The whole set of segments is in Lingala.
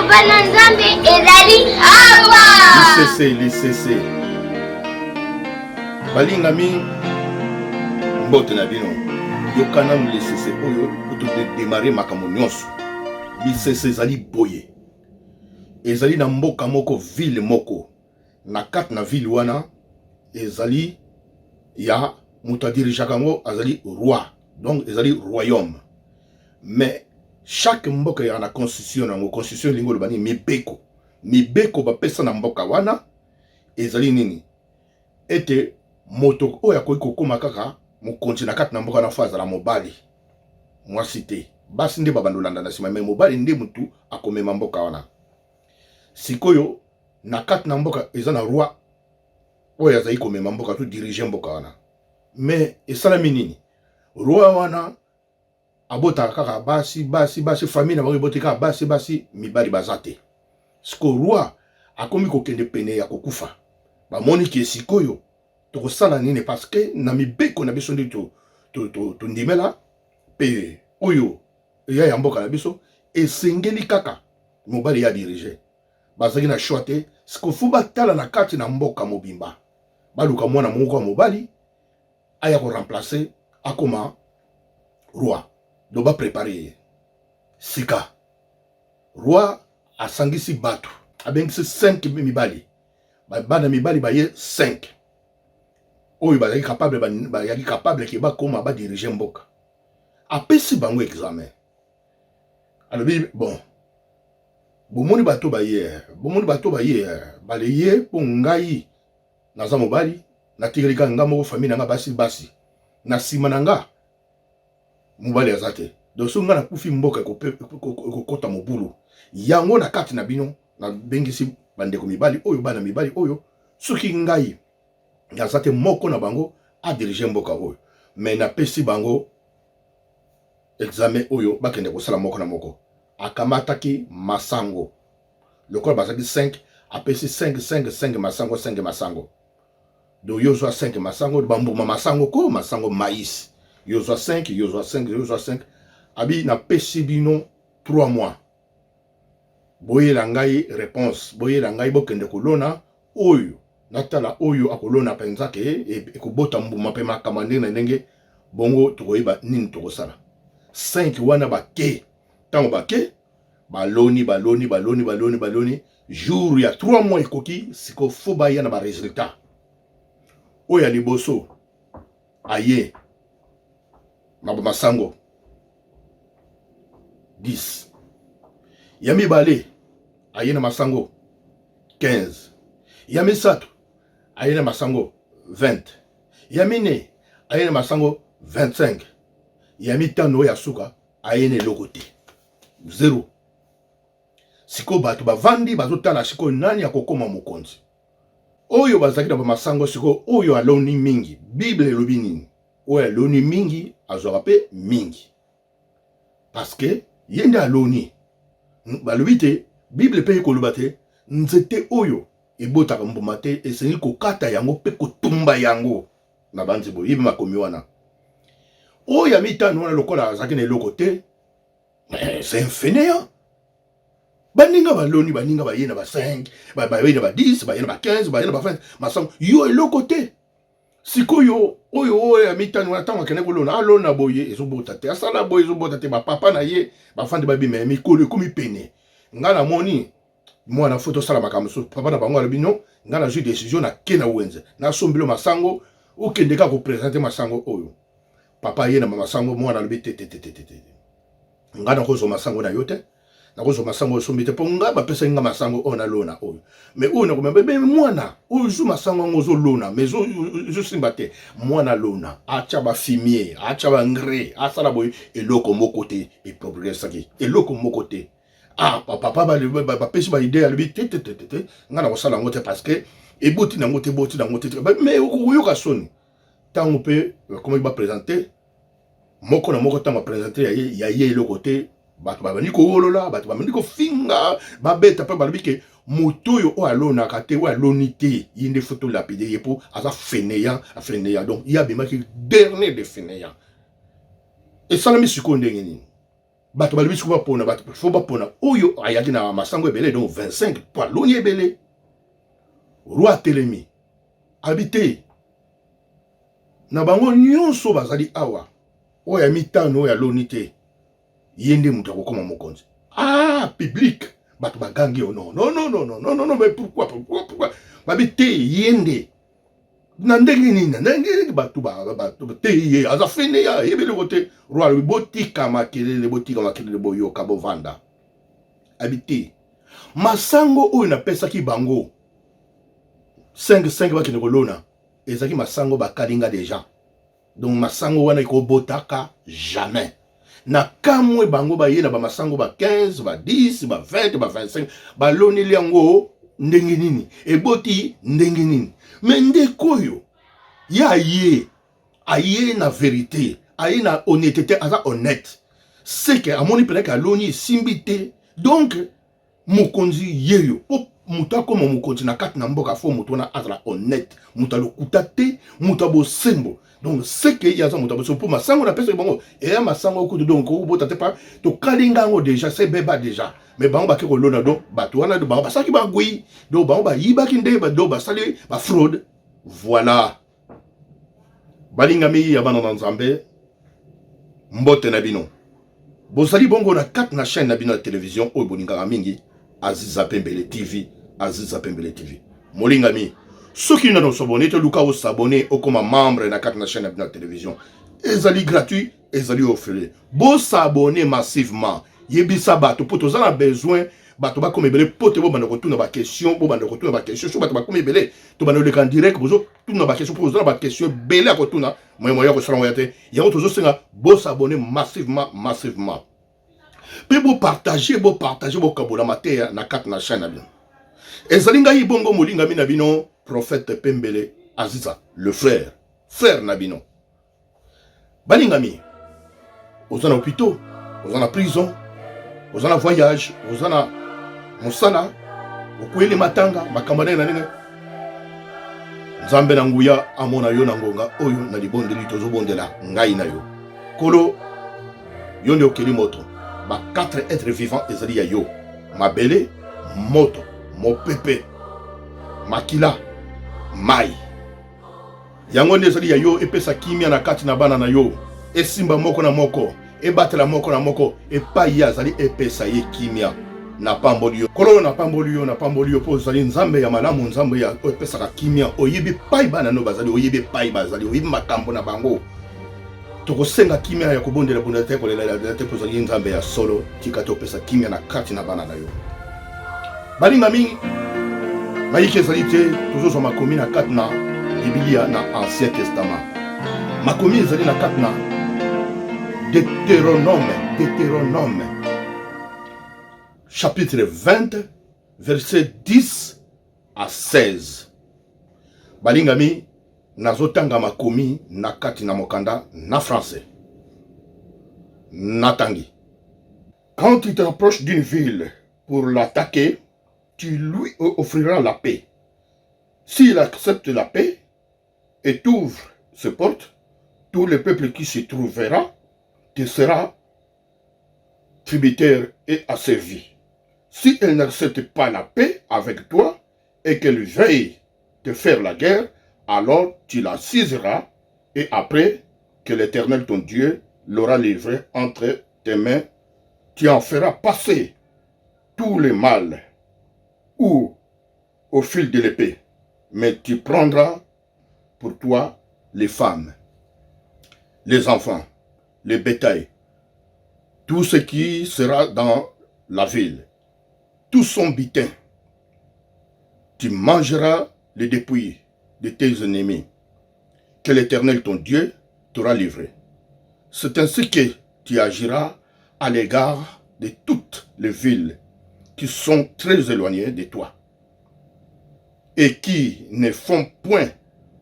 Liloba na Nzambe ezali awa. Lisese, lisese. Balingami, mbote na bino. Yoka nanu lisese oyo po to demarrer makambo nyonso. Lisese ezali boye. Ezali na mboka moko, ville moko. Na kati na ville wana ezali ya moto adirigeaka yango azali roi, donc ezali royaume. Mais chaque mboka eyaka na constitution na yango. Constitution elingi oloba nini? Mibeko. Mibeko bapesa na mboka wana ezali nini? Ete moto oyo akoki kokoma kaka mokonzi na kati na mboka wana fo azala mobali, mwasi te. Basi nde babanda olanda na nsima, mais mobali nde motu akomema mboka wana. Sikoyo na kati na mboka eza na roi oyo azali komema mboka to dirige mboka wana. Mais esalami nini? Roi wana abotaka kaka basi basi basi, famille na bango eboti kaka basi basi, mibali baza te. Sikoyo roi akomi kokende pene ya kokufa, bamoni ke sikoyo tokosala nini? Parce que na mibeko na biso nde tondimela pe oyo eya ya mboka na biso, esengeli kaka mobali ya dirige. Bazalaki na choix te. Sikoyo fo batala na kati na mboka mobimba, baluka mwana moko ya mobali aya ko remplacer, akoma roi. Donc ba preparer ye. Sika roi asangisi bato, abengisi 5 mibali, bana mibali baye 5 oyo bazalaki capable, bayaki capable ke bakoma ba diriger mboka. Apesi bango examen, alobi bon, bomoni bato baye, bomoni bato baye baleye mpo ngai naza mobali, natikali kaka nga moko, famille na nga basi basi, na nsima na nga mobali aza te. Donc soki nga nakufi, mboka ekokota mobulu. Yango na kati na bino nabengisi bandeko mibali oyo, bana mibali oyo, soki ngai naza te, moko na bango adirige mboka oyo. Mais napesi bango examen oyo bakende kosala moko na moko. Akamataki masango, lokola bazalaki 5, apesi 5 5 5 masango, 5 masango. Donc yo zwa 5 masango, bambuma masango ko masango maïs, yo zwa 5, yo zwa 5, yo zwa 5. Abi napesi bino 3 mois, boyela ngai réponse, boyela ngai, bokende kolona oyo, natala oyo akolona mpenza ke ekobota mbuma mpe makambo ndenge na ndenge, bongo tokoyeba nini tokosala. 5 wana bake, ntango bake baloni baloni baloni baloni baloni, jour ya 3 mois ekoki. Sikoyo fo baya na baresultat. Oyo ya liboso aye na bamasango 10, ya mibale aye na masango 15, ya misato aye na masango 20, ya mine aye na masango 25, ya mitano oyo ya suka aye na eloko te, zero. Sikoyo bato bavandi bazotala sikoyo nani akokoma mokonzi. Oyo bazalaki na bamasango, sikoyo oyo aloni mingi, Bible elobi nini? Oyo aloni mingi azwaka mpe mingi, parce que ye nde aloni. Balobi te, Bible mpe ekoloba te, nzete oyo ebotaka mbuma te esengi kokata yango mpe kotumba yango. Na banzi boyebi makomi wana. Oyo ya mitano wana, lokola azalaki na eloko te, c'est un fainéant. Baninga baloni, baninga baye na ba 5, baye na ba 10, baye na ba 15, baye na ba 20 masango, yo eloko te. Sikoyo oyo oyo ya mitano wana, ntango akende kolona, alona boye ezobota te, asala boye ezobota te. Bapapa na ye bafandi babima ya mikolo ekomi pene, ngai namoni mwana fo tosala makambo mosusu. Papa na bango alobi no, ngai nazwi décision, nake na wenze, nasombilo masango, okende kaka kopresente masango oyo. Papa ye na masango, mwana alobi te te te te te, ngai nakozwa masango na yo te, nakozwa masango osombi te, mpo ngai bapesaki ngai masango oyo nalona oyo, mais oyo nakomema be mwana oyo zwi masango yango ozolona, mais ezosimba te. Mwana lona, atya bafumier, atya baengrais, asala boye, eloko moko te eprogressaki, eloko moko te. Ah, papa bapesi baidée, alobi te te te te te, ngai nakosala yango te, parce que eboti nango te, eboti nango te. Mais okoyoka soni ntango mpe bakomaki baprésente moko na moko. Ntango baprésente ya ye eloko te, bato babandi kowolola, bato babandi kofinga, babeta mpe balobi ke moto oyo oyo alonaka te, oyo aloni te, ye nde faut tolapider ye mpo aza fainéant, fainéant. Donc ye abimaki dernier de fainéant. Esalami sikoyo ndenge nini? Bato balobi soki bapona bato, fo bapona oyo ayaki na masango ebele, donc 25 mpo aloni ebele. Roi atelemi, abi te na bango nyonso bazali awa, oyo ya mitano oyo aloni te, ye nde moto akokoma mokonzi. Ah, public, bato bagangi yo: non, non, non, non, non, non, non, mais pourquoi, pourquoi, pourquoi? Babi te, ye nde. Na ndenge nini? Na ndenge nini? Bato te, ye aza fene, ya ayebi eloko te. Roi alobi: botika makelele, botika makelele, boyoka, bovanda. Abi te, masango oyo napesaki bango 5 5 bakende kolona, ezalaki masango bakalinga déjà. Donc masango wana ekobotaka jamais. Na kamwe, bango baye na bamasango ba 15, ba 10, ba 20, ba 25, baloneli yango ndenge nini? Eboti ndenge nini? Mais ndeko oyo ye aye, aye na vérité, aye na honnêteté, aza honnête, seke amoni mpenaki aloni, esimbi te. Donc mokonzi yeyo, mpo moto akóma mokonzi na kati na mboka, fo moto wana azala honnête, moto alokuta te, moto ya bosembo. Donc seke ye aza moto ya bosembo, mpo masango napesaki bango eya masango kutu, donc okobota te, pa tokalinga yango déjà, se beba déjà. Mais bango bake kolona. Donc bato wana, bango basalaki bagwi, donc bango bayibaki nde, donc basali bafraude. Voilà, balingami ya bana na Nzambe, mbote na bino. Bozali bongo na kati na chaîne na bino ya télévision oyo bolingaka mingi, Aziza Pembele TV, Aziza Pembele TV. Molingami, soki nano os'abonner te, luka os'abonner, okóma membre na kati na chaîne na bino ya télévision. Ezali gratuit, ezali ofele. Bos'abonner massivement, yebisa bato, mpo toza na besoin bato bakóma ebele, mpo te bobanda kotuna baquestion, bobanda kotuna baquestion. So bato bakóma ebele, tobanda koleka en direct, bozotuna baquestion, mpo oza na baquestion ebele ya kotuna, moye ya kosala ngoya te. Yango tozosenga bos'abonner massivement, massivement, mpe bopartager, bopartager, bokabola mateya na kati na chaîne na bino. Ezali ngai bongo molingami na bino, prophète Pembele Aziza, le frère, frère na bino. Balingami, oza na hôpitaux, oza na prison, oza na voyage, oza na mosala, okweli matanga, makambo ndenge na ndenge, Nzambe na nguya amona yo na ngonga oyo. Na libondeli tozobondela ngai na yo: Kolo, yo nde okeli moto. Ba quatre êtres vivants ezali ya yo: mabele, moto, mopepe, makila, mai. Yango nde ezali ya yo. Epesa kimia na kati na bana na yo, esimba moko na moko, ebatela moko na moko epai ye azali, epesa ye kimia. Napamboli yo, Kolo, napamboli yo, napamboli yo, mpo ozali Nzambe ya malamu, Nzambe ya oyo epesaka kimia. Oyebi epai bana no bazali, oyebi epai bazali, oyebi makambo na bango. Tokosenga kimia ya kobondela bondela te, kolela te, mpo ozali Nzambe ya solo. Tika te opesa kimia na kati na bana na yo. Balinga mingi, mayiki ezali te, tozozwa makomi na kati na Bibilia, na Ancien Testament. Makomi ezali na kati na Deutéronome, Deutéronome chapitre 20, verset 10 à 16. Balingami, nazotanga makomi na kati na mokanda na français. Natangi: Quand tu t'approches d'une ville pour l'attaquer, tu lui offriras la paix. S'il accepte la paix et t'ouvre ses portes, tout le peuple qui s'y trouvera te sera tributaire et asservi. Si elle n'accepte pas la paix avec toi et qu'elle veuille te faire la guerre, alors tu la saisiras et après que l'Éternel ton Dieu l'aura livré entre tes mains, tu en feras passer tous les mâles ou au fil de l'épée, mais tu prendras pour toi les femmes, les enfants, les bétails, tout ce qui sera dans la ville, tout son butin. Tu mangeras les dépouilles de tes ennemis, que l'Éternel ton Dieu t'aura livré. C'est ainsi que tu agiras à l'égard de toutes les villes qui sont très éloignées de toi et qui ne font point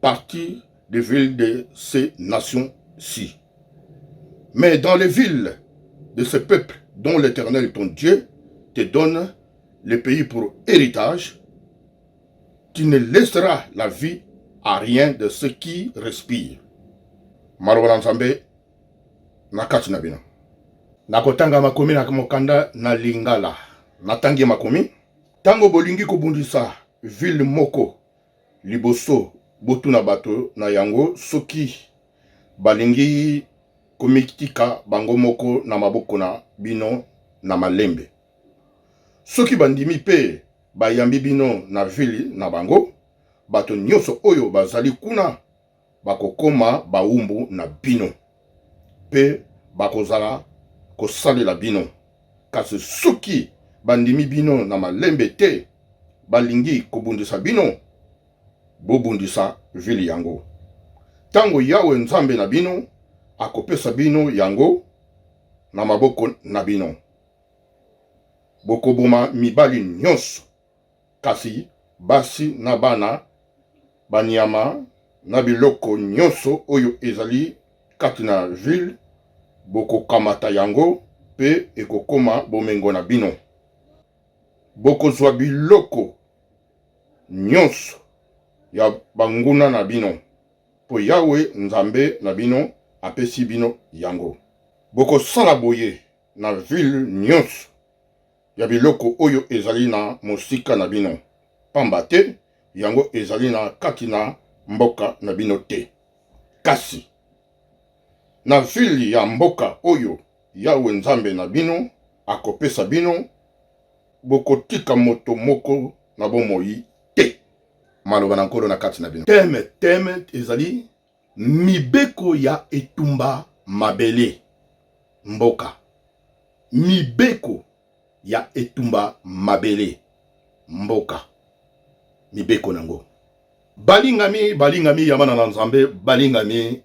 partie des villes de ces nations-ci. Mais dans les villes de ce peuple dont l'Éternel ton Dieu te donne le pays pour héritage, tu ne laisseras la vie à rien de ce qui respire. Maloba na Nzambe na kati na bino. Nakotanga makomi na mokanda na Lingala. Natangi makomi. Ntango bolingi kobundisa ville moko, liboso botuna bato na yango soki balingi komitika bango moko na maboko na bino na malembe. Soki bandimi mpe bayambi bino na ville na bango, bato nyonso oyo bazali kuna bakokoma bawumbu na bino mpe bakozala kosalela bino. Kasi soki bandimi bino na malembe te, balingi kobundisa bino, bobundisa vile yango. Ntango Yawe Nzambe na bino akopesa bino yango na maboko na bino, bokoboma mibali nyonso Kasi basi na bana, banyama na biloko nyonso oyo ezali kati na ville, bokokamata yango mpe ekokoma bomengo na bino. Bokozwa biloko nyonso ya banguna na bino, mpo Yawe Nzambe na bino apesi bino yango. Bokosala boye na ville nyonso ya biloko oyo ezali na mosika na bino, pamba te yango ezali na kati na mboka na bino te. Kasi na vile ya mboka oyo Yawe Nzambe na bino akopesa bino, bokotika moto moko na bomoi te. Maloba na Nkolo na kati na bino. Teme, teme ezali mibeko ya etumba mabele mboka. Mibeko ya etumba mabele mboka. Mibeko nango. Balingami, balingami ya bana na Nzambe, balingami.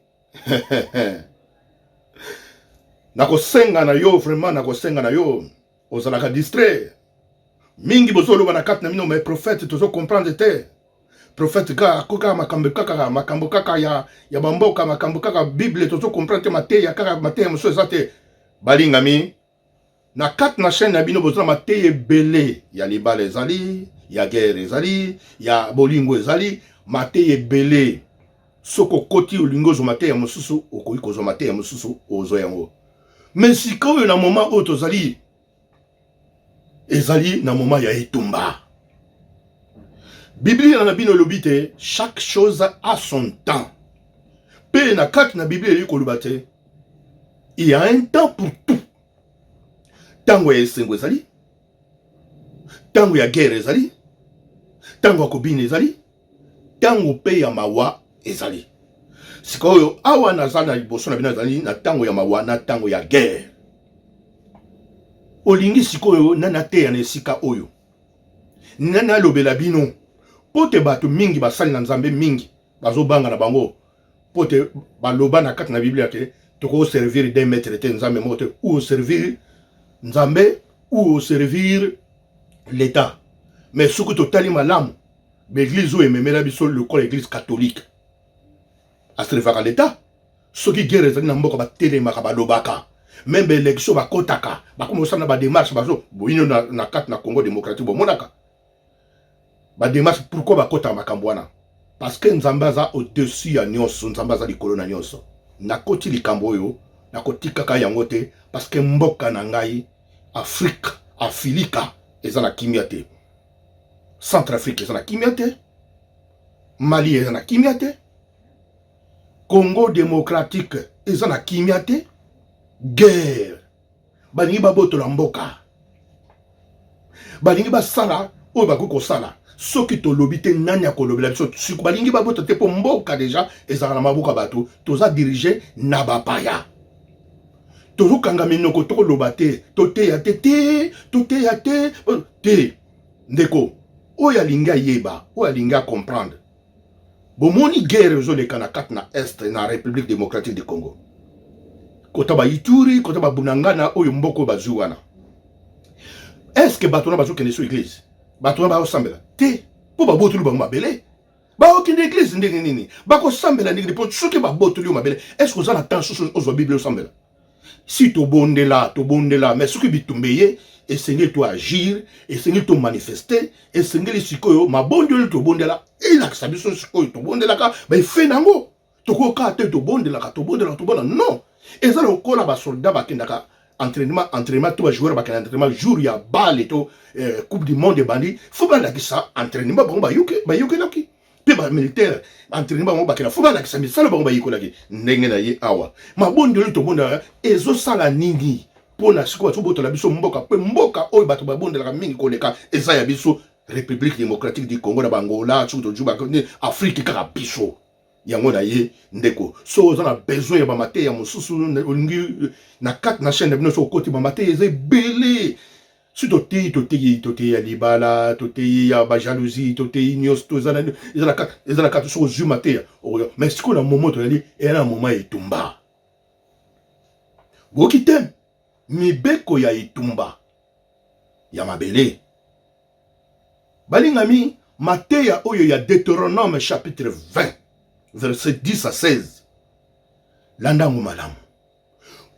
Nakosenga na yo vraiment, nakosenga na yo ozalaka distrait mingi, bozoloba na kati na bino, mais prophète tozo comprendre te. Prophète ka kaka makambo kaka makambo kaka ya, ya bamboka makambo kaka Bible tozo comprendre te, mateya kaka mateya mosusu eza te. Balingami, na kati na chaîne na bino boza na mateya ebele ya libala ezali, ya guerre ezali, ya bolingo ezali, mateya ebele. Soki okoti olingi ozwa mateya mosusu, okoki kozwa mateya mosusu, ozwa yango. Mais sikoyo na moment oyo tozali, ezali na moment ya etumba. Biblia na bino elobi te chaque chose a son temps. Mpe na kati na Biblia elingi koloba te il y a un temps pour tout. Ntango ya esengo ezali, ntango ya guerre ezali, ntango ya kobina ezali, ntango mpe ya mawa ezali. Sikoyo awa naza na liboso na bino, ezali na ntango ya mawa na ntango ya guerre. Olingi sikoyo nani ateya na esika oyo? Nani alobela bino? Mpo te bato mingi basali na Nzambe mingi bazobanga na bango, mpo te baloba na kati na Biblia ke tokoservir deux maîtres te, Nzambe moko te, ou servir Nzambe ou servir l'État. Mais soki totali malamu, baeglise oyo ememela biso lokola eglise catholique aservaka l'État. Soki guerre ezali na mboka, batelemaka, balobaka, meme baélection bakotaka, bakomi kosala na badémarche bazo boyino na, na kati na Congo démocratique bomonaka badémarche. Pourquoi bakotaka makambo wana? Parce que Nzambe aza au-dessus ya nyonso, Nzambe aza likolo na nyonso. Nakoti likambo oyo, nakotikaka yango te, parce que mboka na ngai Afrique, Afilika eza na kimia te, Centrafrique eza na kimia te, Mali eza na kimia te, Congo démocratique eza na kimia te. Guerre, balingi babotola mboka, balingi basala oyo bakoki kosala. Soki tolobi te, nani akolobela biso? Siko balingi babotola te, mpo mboka deja ezalaka na maboko ya bato, toza dirige na bapaya. Tozokanga minoko, tokoloba te, toteya te, te toteya te te. Ndeko oyo alingi ayeba, oyo alingi acomprendre, bomoni guerre ezoleka na kati na est na République démocratique du Congo, kota ba Ituri, kota ba Bunangana, oyo mboka oyo bazwi wana. Est-ce bato wana bazokende so église? Bato wana bazosambela te, mpo babotoli bango mabele. Bakokende église ndenge nini? Bakosambela ndenge nini? Mpo soki babotoli yo mabele, est ce oza na temps susu ozwa Bible osambela? Si tobondela, tobondela, mais soki bitumba eye, esengeli to agir, esengeli to manifester, esengeli sikoyo mabondeli tobondela elakisa biso sikoyo tobondelaka baefe nango. Tokoka te tobondelaka, tobondelaka, tobondela, non. Eza lokola basoldat bakendaka Entraînement, entraînement to bajoueur bakende entraînement jour ya bale to coupe du monde ebandi, fo balakisa entraînement bango bayokelaki. Mpe bamilitaire, entraînement bango bakenda, fo balakisa misala bango bayekolaki. Ndenge na ye awa, mabondeli tobondelaka ezosala nini? Mpo na sikoyo bazobotola biso mboka, mpe mboka oyo bato babondelaka mingi koleka eza ya biso, République démocratique du Congo. Na Bangola, soki tojuba Afrique, kaka biso. Yango na ye, ndeko, so oza na besoin ya bamateya mosusu, olingi na kati na chaîne na bino, so okoti, bamateya eza ebele. Si toteyi, toteyi, toteyi ya libala, toteyi ya bajalousie, toteyi nyonso to eza na kati. Soki ozwi mateya okoya. Mais sikoyo na momo toyali, eya na moma ya etumba. Boyoki te mibeko ya etumba ya mabele. Balingami, mateya oyo ya Deutéronome chapitre 20 verset 10 à 16, landa yango malamu,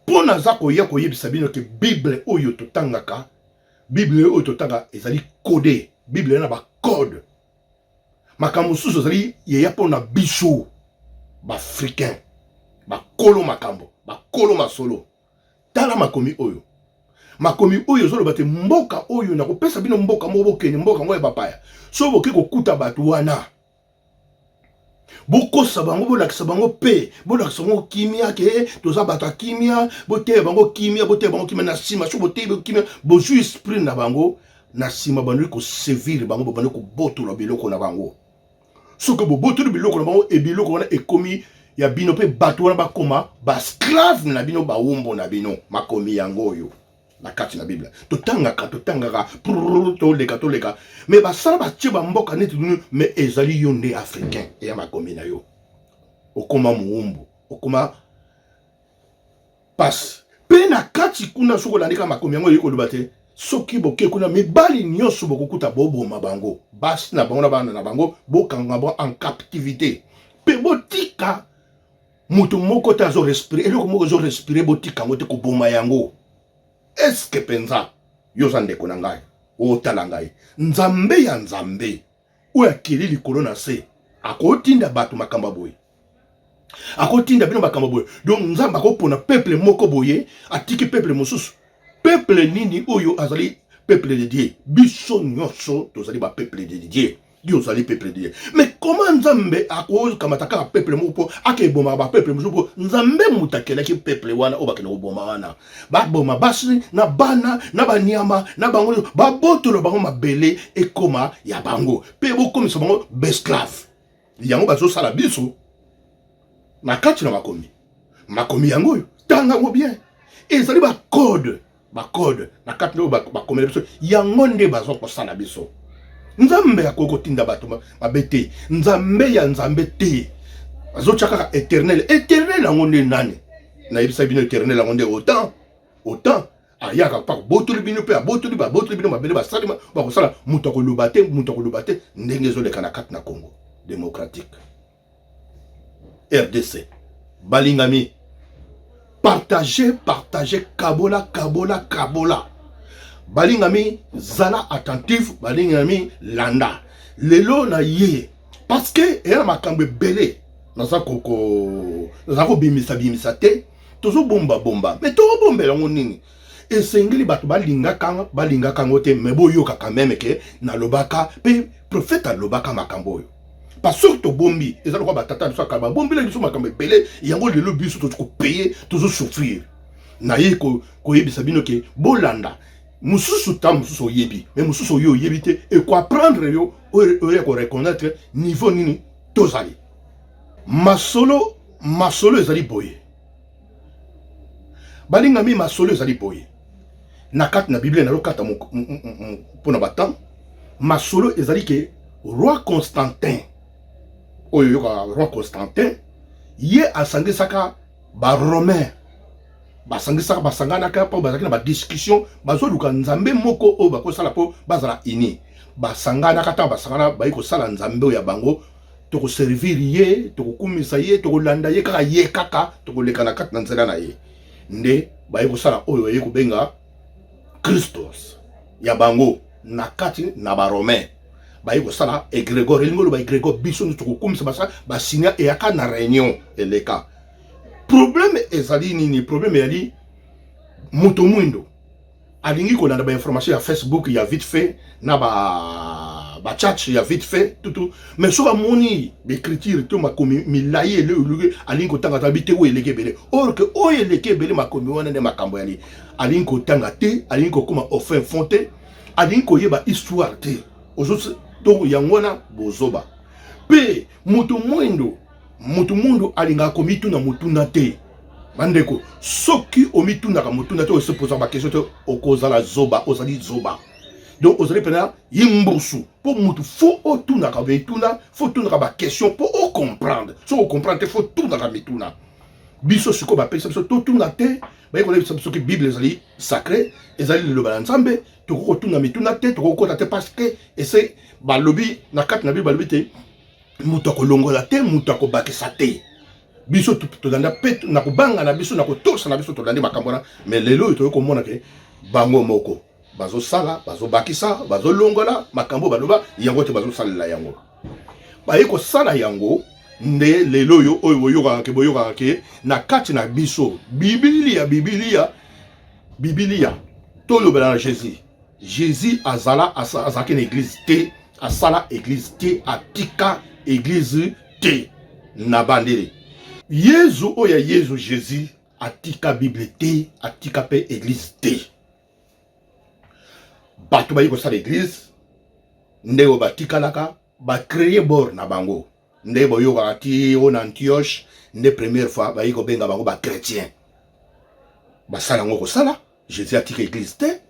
mpo naza koya koyebisa bino ke Bible oyo totangaka, Bible oyo totangaka ezali code. Bible eza na bacode. Makambo mosusu ezali yeya mpo na biso baafricain, bakolo makambo, bakolo masolo. Tala makomi oyo, makomi oyo ezoloba te: mboka oyo nakopesa bino, mboka moko bokende, mboka yango ya bapaya, so boke kokuta bato wana, bokosa bango, bolakisa bango mpe bolakisa bango kimia, ke toza bato ya kimia. Boteya bango kimia, boteya bango kimia. Na nsima, so boteyi bango kimia, bozwi esprit na bango, na nsima bandoli kosévir bango, babandi kobotola biloko na bango. Soki bobotoli biloko na bango, e biloko wana ekomi ya bino, mpe bato wana bakoma baesclave na bino, bawumbo na bino. Makomi yango oyo na kati na Bible totangaka, totangaka, toleka, toleka. Mais basala batie bamboka neti nini? Mais ezali yo nde africain, eya makomi na yo, okoma mowumbu, okoma pasi. Mpe na kati kuna, soki olandi kaka makomi yango, eyi koloba te: soki boke kuna, mibali nyonso bokokuta, boboma bango, basi na bango na bana na bango bokanga bango en captivité, mpe botika moto moko te azorespirer. Eloko moko ezorespirer, botika yango te, koboma yango. Eske mpenza yo oza ndeko na ngai, otala ngai, Nzambe ya Nzambe oyo akeli likolo na se akotinda bato makambo ya boye? Akotinda bino makambo boye? Donc Nzambe akopona peuple moko boye, atiki peuple mosusu. Peuple nini oyo azali peuple de Dieu? Biso nyonso tozali bapeuple de Dieu. Yo ozali peuple de Dieu, mais comment Nzambe akokamata kaka peuple moko mpo akebomaka bapeuple mosusu? Mpo Nzambe moto akelaki peuple wana oyo bakende koboma wana, baboma basi na bana na banyama na bango, babotola bango mabele, ekoma ya bango, mpe bokomisa bango baesclave. Yango bazosala biso na kati na makomi. Makomi yango oyo, tanga yango bien, ezali bacode, bacode na kati oyo bakomela biso. Yango nde baza kosala biso. Nzambe akoki kotinda bato mabe te. Nzambe ya Nzambe te, azotya kaka éternel. Éternel yango nde nani? Nayebisa bino, éternel yango nde autant autant ayaka mpa kobotoli bino, mpe abotoli, babotoli bino mabele, basali bakosala, moto akoloba te, moto akoloba te. Ndenge ezoleka na kati na Congo démocratique, RDC. Balingami, partage, partage, kabola, kabola, kabola. Balingami, zala attentif. Balingami, landa lelo na ye, parce que eya na makambo ebele naza naza kobimisa bimisa te. Tozobombabomba, mais tokobombela yango nini? Esengeli bato balingaka, balingaka yango te, mais boyokaka même ke nalobaka, mpe prophète alobaka makambo oyo. Parce soki tobombi, eza lokola batata biso akala babombela biso makambo ebele. Yango lelo biso tozokopeye, tozosouffrir. Naye koyebisa bino ke bolanda mosusu, ta mosusu oyebi, mais mosusu oyo oyebi te, ekoapprendre yo oyo koreconnaître niveau nini tozali. Masolo, masolo ezali boye, balingami. Masolo ezali boye na kati na Biblia. Nazokata mpona batemps. Masolo ezali ke roi Constantin oyo, oyokaka roi Constantin, ye asangisaka baromain, basangisaka, basanganaka mpo bazalaki na badiscussion, bazoluka nzambe moko oyo bakosala mpo bazala uni. Basanganaka, ntango basangana, bayi kosala nzambe oyo ya bango: tokoservir ye, tokokumisa ye, tokolanda ye, kaka ye kaka, tokoleka na kati na nzela na ye. Nde baye kosala oyo baye kobenga Christos ya bango. Na kati na baromain, baye kosala égrégore. Elingi oloba égrégore, biso nde tokokumisa. Basala, basinya, eyaka na réunion eleka. Problème ezali nini? Problème ezali Moto mwindo alingi kolanda ba information ya Facebook ya vite fait na ba ba chat ya vite fait tutu, mais soki amoni ba écriture to makomi milayi eleki, alingi kotanga ta bite oyo eleki ebele, or que oyo eleki ebele makomi wana nde makambo yali alingi kotanga te, alingi kokoma au fin fond te, alingi koyeba histoire te. Ozo donc yango wana bozoba. Mpe moto mwindo, moto mwindo alingaka komituna motuna te. Bandeko, soki omitunaka motuna te, osepozaka baquestion te, okozala zoba, ozali zoba. Donc ozali mpena yimbusu. Mpo motu fo otunaka mituna, fo otunaka baquestion mpo ocomprendre. Soki ocomprendre te, fo otunaka mituna. Biso sikoyo bapesa biso totuna te, baye koyebisa biso soki Bible ezali sacré, ezali liloba na Nzambe, tokoki kotuna mituna te, tokoki kokota te, parce que ese balobi na kati na Bible, balobi te moto akolongola te, moto akobakisa te. Biso tolanda mpe na kobanga na biso, na kotosa na biso, tolandi makambo wana. Mais lelo oyo toyei komona ke bango moko bazosala, bazobakisa, bazolongola makambo baloba yango te, bazosalela yango, baye kosala yango nde lelo oyo oyo boyokaka ke, boyokaka ke na kati na biso Bibilia, Bibilia, Bibilia, tolobela na Jésus. Jésus azala, azalaki na église te, asala église te, atika église te. Na bandele Yezu oyo ya Yezu, Jésus atika Bible te, atika mpe église te. Bato bayi kosala église nde oyo batikalaka bacréer bord na bango, nde boyokaka ti oyo na Antioche nde première fois bayi kobenga bango bachrétien. Basala yango kosala, Jésus atika église te.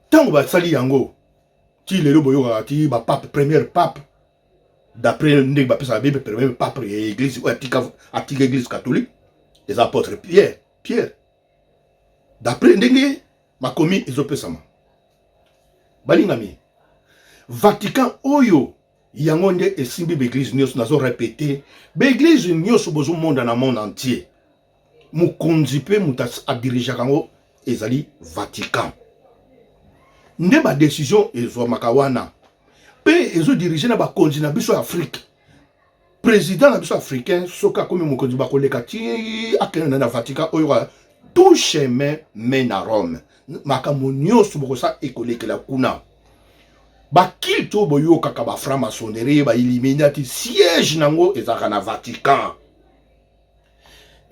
Ntango basali yango ti lelo, boyokaka ti bapape, première pape, d'après ndenge bapesaka Bible, premier pape ya église oyo atika, atika église catholique eza apôtre Pierre. Pierre, d'après ndenge makomi ezopesama. Balingami, Vatican oyo yango nde esimbi baeglise nyonso. Nazo répéter, baeglise nyonso bozomonda na monde entier, mokonzi mpe moto adirigeaka yango ezali Vatican. Nde badécision ezwamaka wana mpe ezodirige na bakonzi na biso ya Afrique. Président na biso africain, soki akomi mokonzi, bakoleka ti akende na Vatican. Oyo tout chemin mène à Rome. Makambo nyonso bokosala ekolekela kuna. Baculte oyo boyokaka, bafranc-maçonnerie, bailluminati, siège nango ezalaka na Vatican.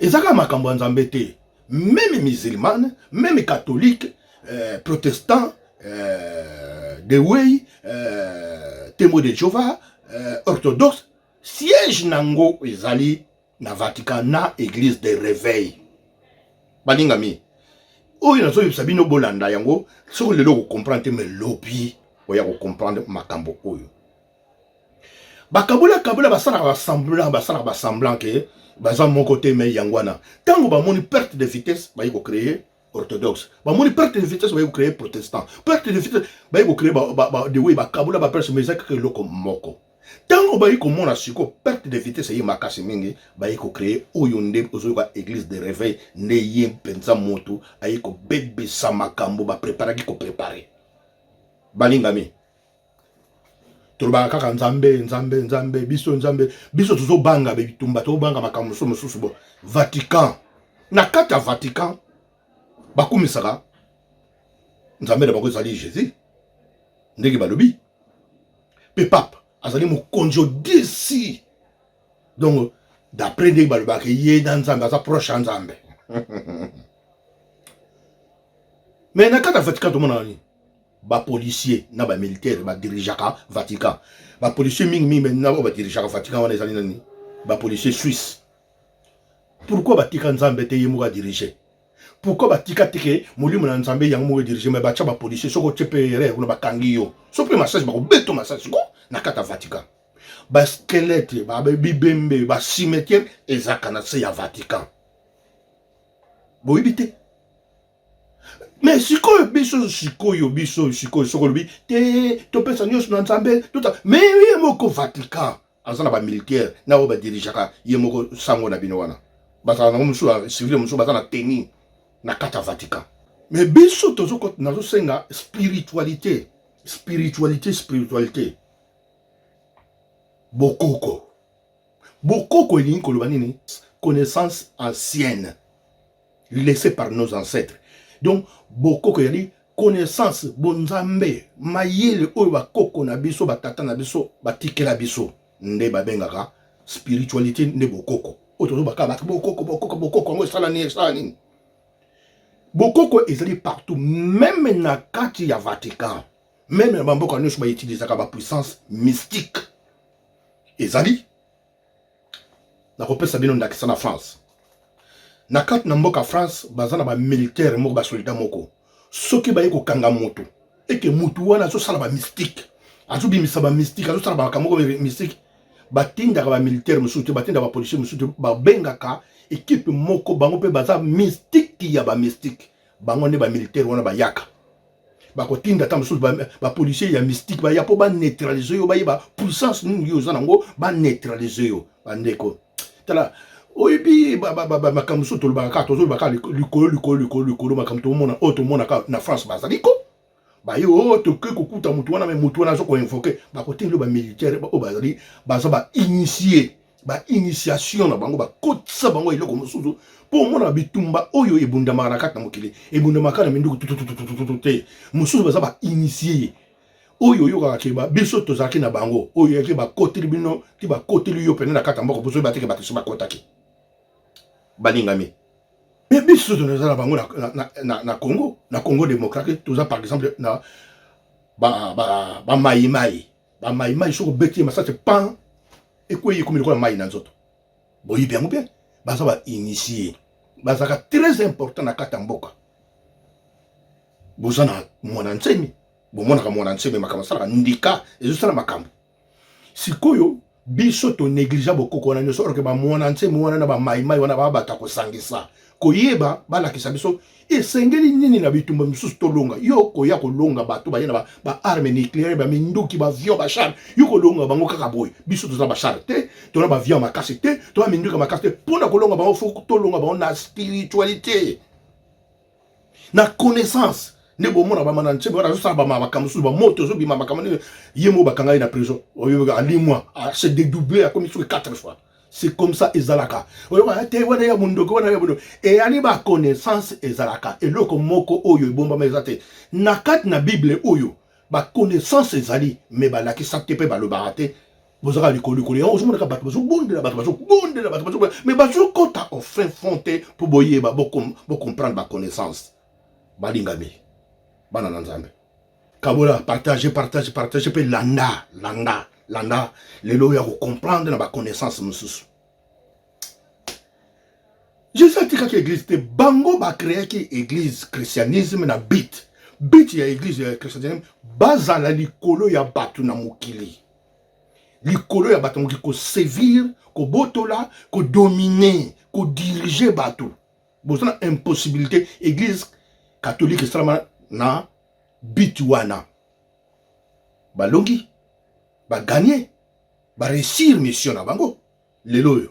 Ezalaka makambo ya Nzambe te. Même musulmane, même catholique, protestant, the way, témoin de Jéhovah, orthodoxe, siège nango ezali na Vatican, na église de réveil. Balingami, oyo nazoyebisa bino, bolanda yango. Soki lelo okocomprendre te, mais lobi oya kocomprendre makambo oyo. Bakabola kabola, basalaka basemblant, basalaka basemblant ke baza moko te. Mais yango wana, ntango bamoni perte de vitesse, bayi kocréer orthodoxe, bamoni perte de vitesse, bayi kocréer protestant, perte de vitesse, bayi kocréer the way, bakabola baperse, mais eza kaka eloko moko. Ntango bayi komona sikoyo perte de vitesse eye makasi mingi, bayi kocréer oyo nde ozoyoka église de réveil. Nde ye mpenza moto ayi kobebisa makambo bapreparaki koprépare. Balingami, tolobaka kaka Nzambe, Nzambe, Nzambe. Biso Nzambe, biso tozobanga bitumba, tozobanga makambo mosusu mosusu. Bo Vatican, na kati ya Vatican bakumisaka Nzambe na bango ezali Jésus, ndenge balobi. Mpe pape azali mokonzi odesi. Donc d'après ndenge balobaka, ye na Nzambe aza proche ya Nzambe. Mais na kati ya Vatican tomonaka nini? Bapolicier na bamilitaire badirigeaka Vatican. Bapolicier mingimingi na oyo badirigeaka Vatican wana ezali nani? Bapolicier suisse. Pourquoi batika Nzambe te ye moko adirige? Pourquoi batika te ke molimo na Nzambe yango moko edirige? Mais batya bapolicier. Soki otie mpe erreur kuna, bakangi yo. So mpe masasi, bakobeto masasi ko na kati ya Vatican. Basquelette, bibembe, bacimetière ezalaka na se ya Vatican, boyebi te. Mais sikoyo biso, sikoyo biso, sikoyo soki olobi te topesa nyonso na Nzambe tota, mais ye moko Vatican aza na bamilitaire na oyo badirigeaka ye moko. Sango na bino wana bazala nango mosusu civile, mosusu baza na teni na kati ya Vatican. Mais biso nazosenga spiritualité, spiritualité, spiritualité, bokoko. Bokoko elingi koloba nini? Connaissance ancienne. Laissé par nos ancêtres. Donc bokoko ezali connaissance, bonzambe, mayele oyo bakoko na biso, batata na biso batikela biso, nde babengaka spiritualité, nde bokoko oyo tozobaka bato bokoko, bokoko, bokoko. Yango esala nini? Esala nini? Bokoko ezali partout, même na kati ya Vatican, même na bamboka nyonso bautilisaka bapuissance mystique. Ezali nakopesa bino ndakisa na France. Na kati na mboka France, baza na bamilitaire moko, basoldat moko. Soki baye kokanga moto, eke motu wana azosala bamystique, azobimisa bamystique, azosala bamakambo moko mystique, batindaka bamilitaire mosusu te, batindaka bapolicier mosusu te, babengaka équipe moko, bango mpe baza mystique ya bamystique. Bango nde bamilitaire wana bayaka. Bakotinda ata mosusu bapolicier ya mystique, baya mpo baneutraliser yo, bayeba puissance nini yo oza nango, baneutraliser yo. Bandeko, tala, oyebi makambo mosusu tolobaka kaka, tozoloba kaka likolo, likolo, likolo, likolo. Makambo tomona oyo tomonaka na France, bazali ko baye oyo tokoki kokuta motu wana, mais motu wana aza koinvoquer. Bakotinda bamilitaire oyo bazali, baza bainitié, bainitiation na bango, bakotisa bango eloko mosusu, mpo omona bitumba oyo ebundamaka na kati na mokili, ebundamaka na minduku tutututututu te. Mosusu baza bainitié oyo oyokaka ke biso tozalaki na bango, oyo yaki bakoteli bino ti bakoteli yo pene na kati ya mboka, bozoyeba teke bato esi bakotaki. Balingami, mais biso toza na bango na Congo, na Congo démocratique. Toza par exemple na bamaimai. Bamaimai, soki obeti ye masasi, pan, ekwei, ekomi lokola mai na nzoto. Boyebi yango bien. Baza bainitié, bazalaka très important na kati ya mboka. Boza na mwana nsemi, bomonaka mwana nsemi makambo asalaka, ndika ezosala makambo. Sikoyo biso tonégliger bokoko wana nyonso, or que bamwana nsemi wana na bamaimai wana baa bato ya kosangisa, koyeba, balakisa biso esengeli nini na bitumba misusu tolonga. Yo koya kolonga bato baye na baarme nucléaire, baminduki, baavion, bachar, yo kolonga bango kaka boye? Biso toza bachar te, tona baavion makasi te, tona minduki makasi te. Mpona kolonga bango, faut tolonga bango na spiritualité, na connaissance. Nde bomona bamana ntsebe wana azosala bamakambo mosusu, bamoto ezobima, makambo nini. Ye moko bakanga ye na prison, oyo alimwa, se dédoublé, akomi soki quatre fois. C'est comme ça ezalaka. Oyoka te wana ya mondoki, wana ya mondoki, eyali baconnaissance. Ezalaka eloko moko oyo ebombama eza te na kati na Bible. Oyo baconnaissance ezali, mais balakisa te mpe balobaka te. Bozalaka likolo likolo yango, ozomonaka bato bazobondela, bato bazobondela, bato bazobondela, mais bazokɔta au fin fond te mpo boyeba, bocomprendre baconnaissance. Balingami, bana na Nzambe, kabola, partage, partage, partage mpe landa, landa, landa. Lelo oyo ya kocomprendre na baconnaissance mosusu, Jésus atikaki église te. Bango bacréaki église christianisme na but ya église ya christianisme, bazala likolo ya bato na mokili, likolo ya bato na mokili, kosévir, kobotola, kodominer, kodiriger bato. Boza na impossibilité. Église catholique esalama na but wana. Balongi, bagagner, baréussir mission na bango. Lelo oyo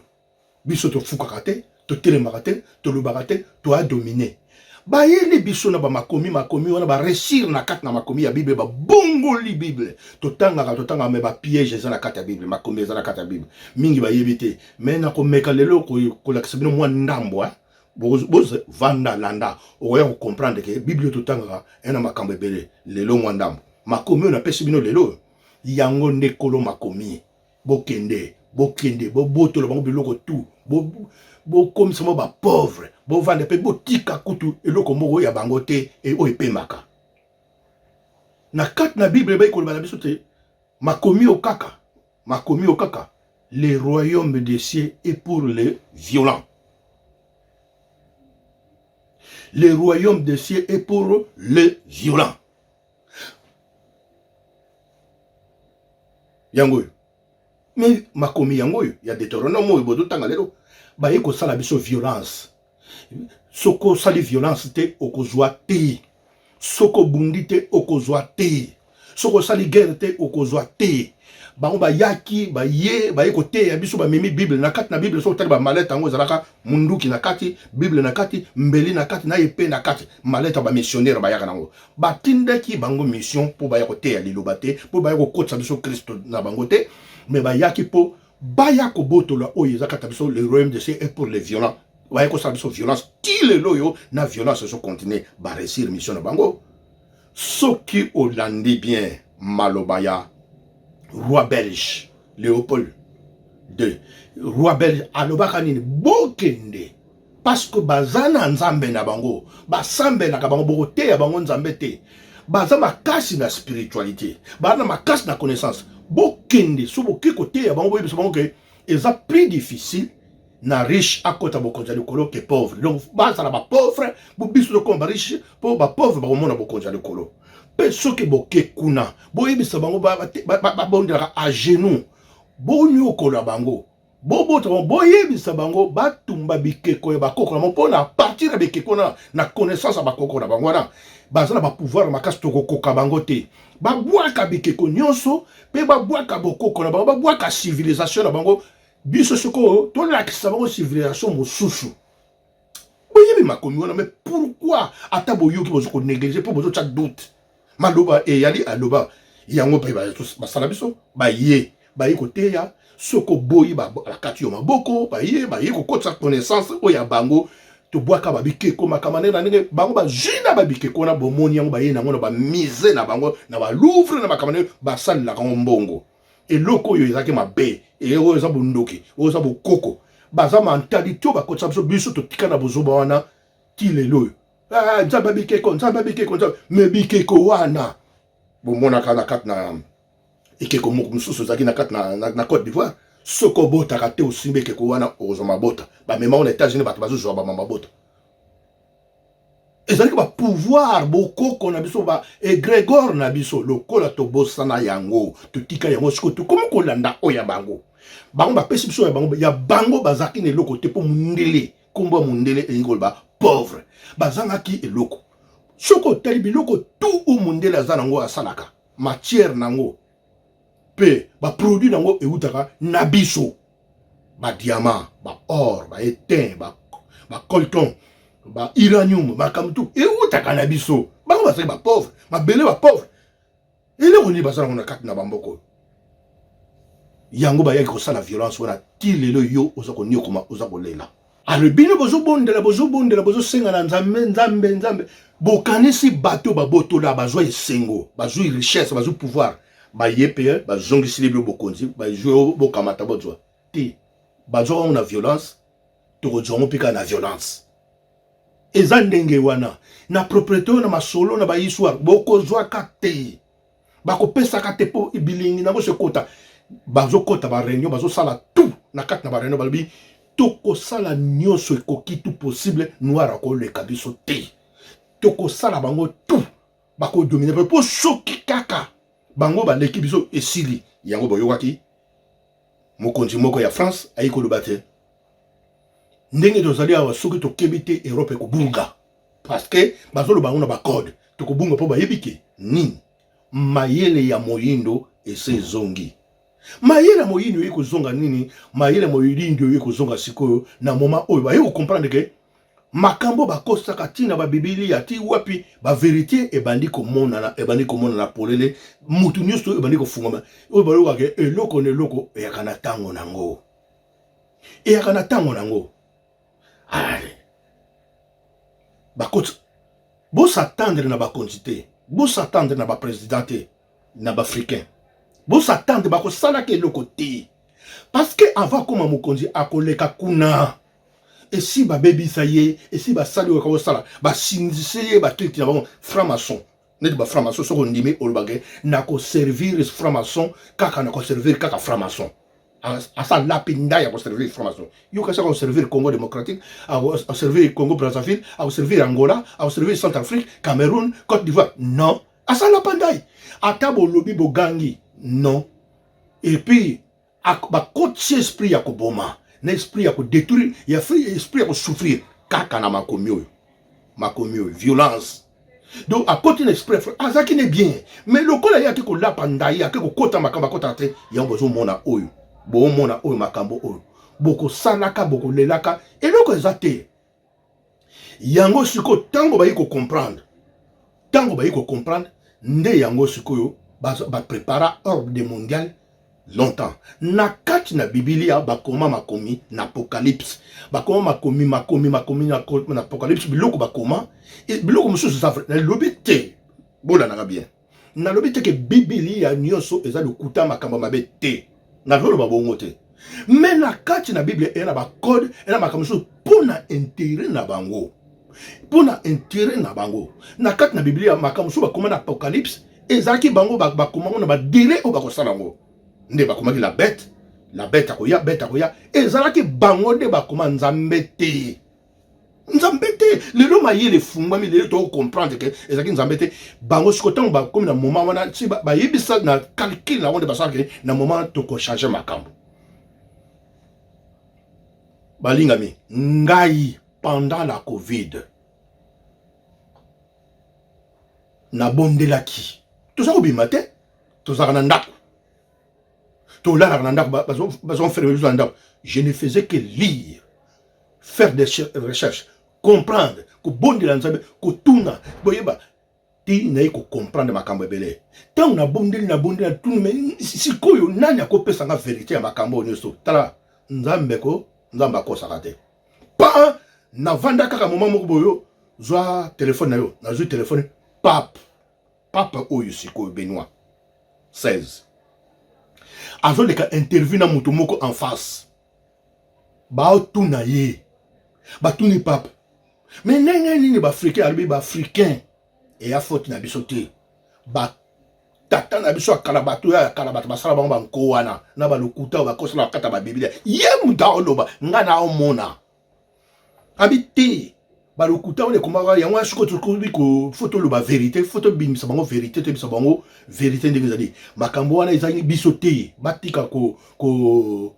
biso tofukaka te, totelemaka te, tolobaka te, toadominer. Bayeli biso na bamakomi, makomi wana, baréussir na kati na makomi ya Bible, babongoli Bible. Totangaka, totangaka, mais bapiège eza na kati ya Bible, makomi eza na kati ya Bible, mingi bayebi te. Mais nakomeka lelo kolakisa bino mwa ndambo. Bovanda, landa, okoya kocomprendre ke Bible oyo totangaka ena makambo ebele. Lelo mwa ndambo makomi oyo napesi bino lelo, yango nde kolo makomi. Bokende, bokende, bobotola bango biloko tu, bokomisa bango bapauvre, bovanda mpe botika kutu eloko moko ya bango te oyo epemaka. Na kati na Bible ebai koloba na biso te, makomi oyo kaka, makomi oyo kaka: le royaume des cieux est pour les violents, le royaume des cieux est pour les violents. Yango oyo, mais makomi yango oyo ya Deutéronome oyo bozotanga lelo, baye kosala biso violence. Soki osali violence te, okozwa te. Soki obundi te, okozwa te. Soki osali guerre te, okozwa te. Bango bayaki, baye koteya biso, bamemi Bible. Na kati na Bible, soki otali bamalete yango, ezalaka munduki na kati, Bible na kati, mbeli na kati, na épée na kati. Malete ya bamissionnaire bayaka nango, batindaki bango mission mpo baya koteya liloba te, mpo baya kokotisa biso Kristo na bango te, mais bayaki mpo baya kobotola oyo eza kati na biso. Le royaume de cieux est pour les violents. Baye kosala biso violence ti lelo oyo, na violence ezocontinue. Baréussir mission na bango. Soki olandi bien maloba ya roi belge Léopold II, roi belge alobaka nini? Bokende, parce que baza na nzambe na bango, basambelaka bango, bokoteya bango nzambe te. Baza makasi na spiritualité, baza na makasi na connaissance. Bokende, so boke koteya bango, boyebisa bango ke eza plus difficile na riche akota bokonzi ya likolo ke pauvre. Donc bazala bapauvre, bo biso tokoma bariche, mpo bapauvre bakomona bokonzi ya likolo. Mpe soki boke kuna, boyebisa bango babondelaka à genoux, bonyokola bango, bobota bango, boyebisa bango batumba bikeko ya bakoko na bango, mpo na partir ya bikeko na connaissance ya bakoko na bango wana, baza na bapouvoir makasi, tokokoka bango te. Babwaka bikeko nyonso mpe babwaka bokoko na bango, babwaka civilisation na bango. Biso sikoyo tolakisa bango civilisation mosusu. Boyebi makomi wana, mais pourquoi ata boyoki, bozo konéglige mpo bozotya doute? Maloba eyali aloba yango mpe basala biso, baye koteya. Soki oboyi, bakati yo maboko. Baye kokotisa connaissance oyo ya bango. Tobwaka babikeko, makambo ndenge na ndenge. Bango bazwi na babikeko wana, bomoni yango, baye nango na bamusée na bango, na baLouvre, na makambo ndenge basalelaka yango mbongo. Eloko oyo ezalaki mabe, oyo eza bondoki, oyo eza bokoko, baza mentalité oyo bakotisa biso. Biso totika na bozoba wana ti lelo oyo. Ah, Nzambe bikeko, Nzambe bikeko, Nzambe me bikeko wana bomonaka na kati na ekeko moko mosusu ezalaki na kati na Côte d'Ivoire. Soki obotaka te, osimbi ekeko wana, okozwa mabota. Bamema na États-Unis, bato bazozwa bama mabota. Ezalaki bapouvoir bokoko na biso, ba égrégore na biso. Lokola tobosana yango, totika yango, sikoyo tokomi kolanda oyo ya bango. Bango bapesi biso ya bango. Ya bango bazalaki na eloko te, mpo mundele, nkombo ya mundele elingi koloba pauvre, bazangaki eloko. Soki otali biloko tu oyo mundele aza nango, asalaka matière nango mpe baproduit nango eutaka na biso: badiamant, baor, baétain, bacoltan, bauranium, makambo tu eutaka na biso. Bango bazalaki bapauvre, mabele bapauvre. Eloko nini baza nango na kati na bamboka oyo? Yango bayaki kosala violence wana ti lelo. Yo oza koniokoma, oza kolela. Alors bino bozobondela, bozobondela, bozosenga na Nzambe, Nzambe, Nzambe. Bokanisi bato babotola, bazwa esengo, bazwi richesse, bazwi pouvoir, baye mpe bazongisili bino bokonzi, bazwi, bokamata, bozwa te. Bazwaka yango na violence, tokozwa yango mpe kaka na violence. Eza ndenge wana na propriété oyo, na masolo na bahistoire, bokozwaka te, bakopesaka te, mpo bilingi nango sekota. Bazokɔta baréunion, bazosala tout na kati na baréunion, balobi tokosala nyonso ekoki, tout possible, noir akoleka biso te, tokosala bango tout, bakodomine, mpo soki kaka bango baleki biso, esili. Yango boyokaki mokonzi moko ya France ayi koloba te ndenge tozali awa, soki tokebi te, Europe ekobunga, parce que bazoloba yango na bacode, tokobunga, mpo bayebi ke nini? Mayele ya moyindo ese ezongi. Mayele ya moyindo oye kozonga nini? Mayele ya moyindo oye kozonga sikoyo na moment oyo baye kocomprendre ke makambo bakosaka ntina babibilia ti wapi, bavérité ebandi komonana, ebandi komonana polele, mutu nyonso ebandi kofungama. Oyo balobaka, eloko na eloko eyaka na ntango nango, eyaka na ntango nango. Ale bakoti, bos'attendre na bakonzi te, bos'attendre na baprésident te, na baafricain bos'attendre, bakosalaka eloko te, parce que avant akóma mokonzi, akoleka kuna, esi babebisa ye, esi basali oyo akosala, basindise ye baculte na bango, franc-maçon. Neti bafranc-maçon, soki ondimi, olobake nakoservir franc-maçon kaka, nakoservir kaka franc-maçon. Asa lapi ndai ya koservir franc-maçon. Yo kasi akoservir Congo démocratique, akoservir Congo Brazzaville, akoservir Angola, akoservir Centrafrique, Cameroun, Côte d'Ivoire? Non, asa lapa ndai. Ata bolobi, bogangi, non. Et puis bakotisi esprit ya koboma, na esprit ya kodétruire, ya esprit ya kosouffrir kaka na makomi oyo, makomi oyo violence. Donc akoti na esprit, azalaki ne bien, mais lokola ye ake kolapa ndai, ake kokota makambo akotaka te. Yango bozomona oyo, bomona oyo, makambo oyo bokosalaka, bokolelaka, eloko eza te. Yango sikoyo, ntango bayi kocomprendre, ntango bayi kocomprendre nde yango sikoyo baprépara ordre mondial. Longtemps na kati na Bibilia bakoma makomi na Apocalypse, bakoma makomi makomi makomi na, na Apocalypse, biloko bakoma biloko mosusu eza vrai. Nalobi te, bolandaka bien, nalobi te ke Bibilia nyonso eza lokuta, makambo mabe te, nazoloba bongo te. Me na kati na Biblia eya na bacode, eya na makambo mosusu mpo na interet na bango, mpo na interet na bango. Na kati na Biblia makambo mosusu bakoma na Apocalypse ezalaki bango bakoma ngo na badele oyo bakosala yango nde bakomaki la bête, la bête akoya, bête akoya, ezalaki bango nde bakoma, Nzambe te, Nzambe te. Lelo mayele efungwami, lelo tokocomprendre ke ezalaki Nzambe te, bango. Siko ntango bakomi na moment wana, si bayebisa na calcul na yango nde basalaki na moment tokochange makambo. Balingami ngai, pendant la Covid nabondelaki. Toza kobima te, tozalaka na ndako, tolalaka na ndako, bazoenferme biso na ndako. Je ne faisais que lire, faire des recherches, comprendre, kobondela Nzambe, kotuna, boyeba ti naye kocomprendre makambo ebele. Ntango nabondeli, nabondeli, natuni: me sikoyo nani akopesa nga verité ya makambo oyo nyonso? Tala, Nzambe ko, Nzambe akosaka te. Pa navanda kaka moma moko boyo, zwa telefone na yo. Nazwi telefone, pape, pape oyo sikoyo Benoit 16 azoleka interview na moto moko en face, baotuna ye, batuni pape: me ndenge nini baafricain? Alobi: baafricain eya faute na biso te, batata na biso ya kala, bato ya kala, bato basala bango banko wana na balokuta oyo bakosala bakata babiblia. Ye moto aoloba, ngai naomona abi te, balokuta wana ekomaka yango wana. Sikoyo tokomi fo toloba vérité, fo tobimisa bango vérité, toyebisa bango vérité ndenge ezali. Makambo wana ezali biso te, batika ko, ko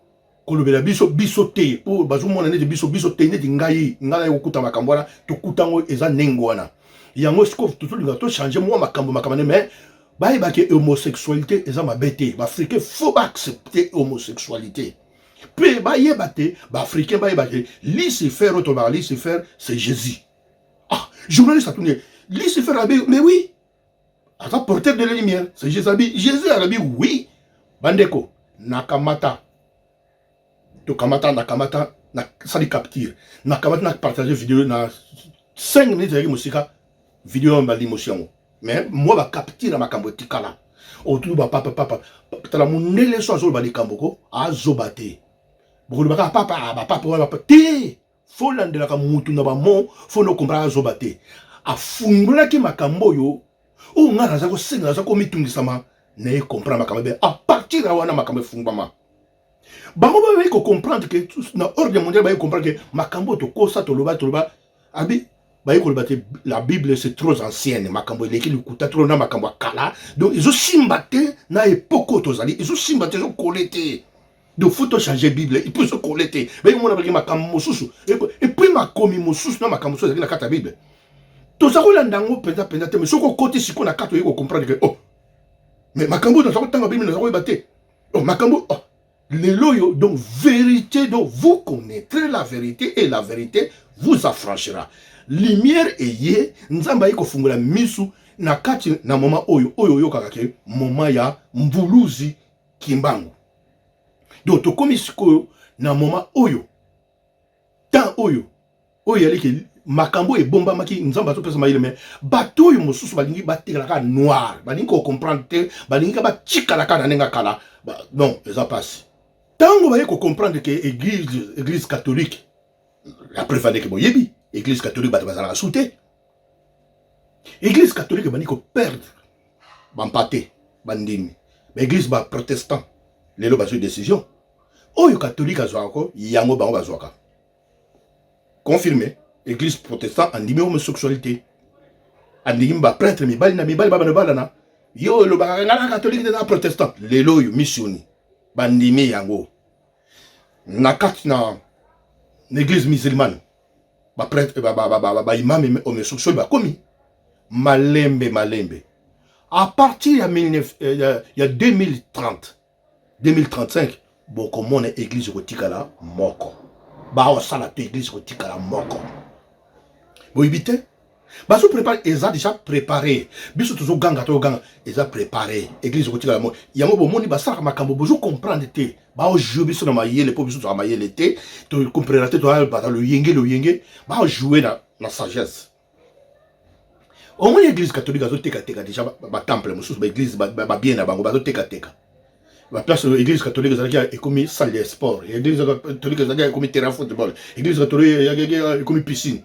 kolobela biso, biso te, mpo bazomona neti biso, biso te, neti ngai, ngai naye kokuta makambo wana, tokuta yango eza ndenge wana. Yango sikoyo tozolinga tochange mwa makambo, makambo nde, mais bayebaki homosexualité eza mabe te. Baafricain fo baaccepte homosexualité mpe bayeba te, baafricain bayeba te Lucifer oyo tolobaka, Lucifer c'est Jésus. Ah, journaliste atuni: Lucifer? Abi: mais oui, aza porteur de la lumière, c'est Jésus. Abi Jésus? Alobi: oui. Bandeko, nakamata, tokamata, nakamata, nasali capture, nakamata, na partage video na 5 minutes, ezalaki mosika video oyo, balimosi yango, mais mwa bacapture ya makambo etikala. Otuni bapapa, papa, tala, mondele so azoloba likambo ko azoba te, bokolobaka papa, bapapa wana papa te, fo landelaka mutu na bamo, fo nokomprendre azoba te. Afungolaki makambo oyo, oyo ngai naza kosenga, naza komitungisama, naye comprendre makambo ebe. À partir ya wana makambo efungwama, bango bayebi kocomprendre ke na ordre mondial, bayebi comprendre ke makambo oyo tokosa, toloba, toloba abi, baye koloba te la Bible c'est trop ancienne, makambo eleki likuta trop na makambo ya kala, donc ezosimba te na époque oyo tozali, ezosimba te, ezokole te. Donc faut tochanger Bible et puis ezokole te. Baye komona baki makambo mosusu et puis makomi mosusu na makambo mosusu ezalaki na kati ya Bible, toza kolanda yango mpenza mpenza te. Mais soki okoti sikoyo na kati, oye kocomprendre ke oh, mais makambo oyo naza kotanga Bible, naza koyeba te, oh, makambo, oh, lelo oyo. Donc vérité, donc vous connaîtrez la vérité et la vérité vous affranchira. Lumière eye, Nzambe aye kofungola misu na kati na moment oyo, oyo oyokaka ke moment ya Mvuluzi Kimbangu. Donc tokomi sikoyo na moment oyo, temps oyo, oyo eyali ke makambo oyo ebombamaki, Nzambe azopesa mayele. Me bato oyo mosusu balingi batikala kaka noir, balingi kocomprendre te, balingi kaka batikala kaka na ndenge ya kala. Non, eza mpasi. Ntango baye kocomprendre ke église catholique, la preuve andeke boyebi église catholique, bato bazalaka su te. Église catholique ebandi koperdre bampate, bandimi. Baéglise baprotestant lelo bazwi décision oyo catholique azwaka ko yango bango bazwaka. Confirmé, église protestant andimi homosexualité, andimi baprêtre mibali na mibali babana balana. Yo olobaka nga na catholique te, na protestant. Lelo oyo missioni bandimi yango. Na kati na église musulmane, baprêtre, baimam homosexuel bakomi malembe malembe. À partir ya 19, ya 2030, 2035, bokomona église kotikala moko, baosala te, église kotikala moko. Boyebi te. Bazo prepare, eza déjà préparé. Biso tozo ganga to ganga, eza préparé. Église ekotikala mo. Yango bomoni basalaka makambo bozo comprendre te. Bao jouer biso na mayele po biso tozala mayele te. To comprendre te, to bata loyenge loyenge, bao jouer na sagesse. Omoni église catholique azotekateka déjà batemple mosusu, baéglise, babien na bango bazotekateka. Baplace église catholique ezalaki ekomi salle de sport, église catholique ezalaki ekomi terrain football, église catholique ekomi piscine.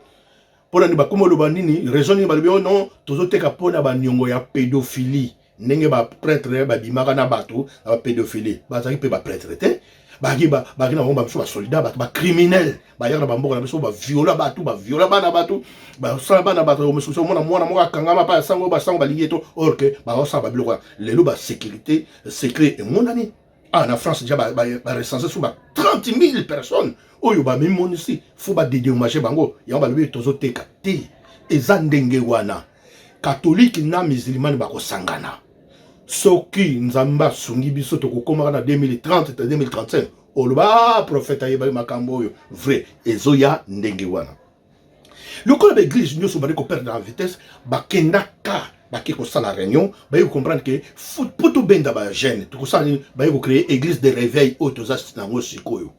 Mpona nini bakomi oloba nini? Raison nini balobi? Oh non, tozoteka mpona baniongo ya pédophilie, ndenge baprêtre babimaka na bato na bapédophilie. Bazalaki mpe baprêtre te, baki na bango babiso basoldat, bato bacriminel bayaka na bamboka na biso, baviola bato, baviola bana bato, basala bana bato mosusu. Omona mwana moko akangama pa ya sango, basango balingi ye to or ke bazosala babiloko wana. Lelo basécurité secret emonani. Ah, na France déjà barecense so ba 30 000 personnes oyo bamimonisi, faut badédommage bango. Yango balobi tozoteka te. Eza ndenge wana, catholique na musulmane bakosangana. Soki Nzambe asungi biso, tokokomaka na 2030 ta 2035, oloba ah, prophète ayebaki makambo oyo vrai. Ezoya ndenge wana. Lokola baeglise nyonso bali koperdre na vitesse, bakendaka, bake kosala réunion, baye kocomprendre ke mpo tobenda bajeune, tokosala nini? Baye kocréer église de réveil oyo toza nango sikoyo.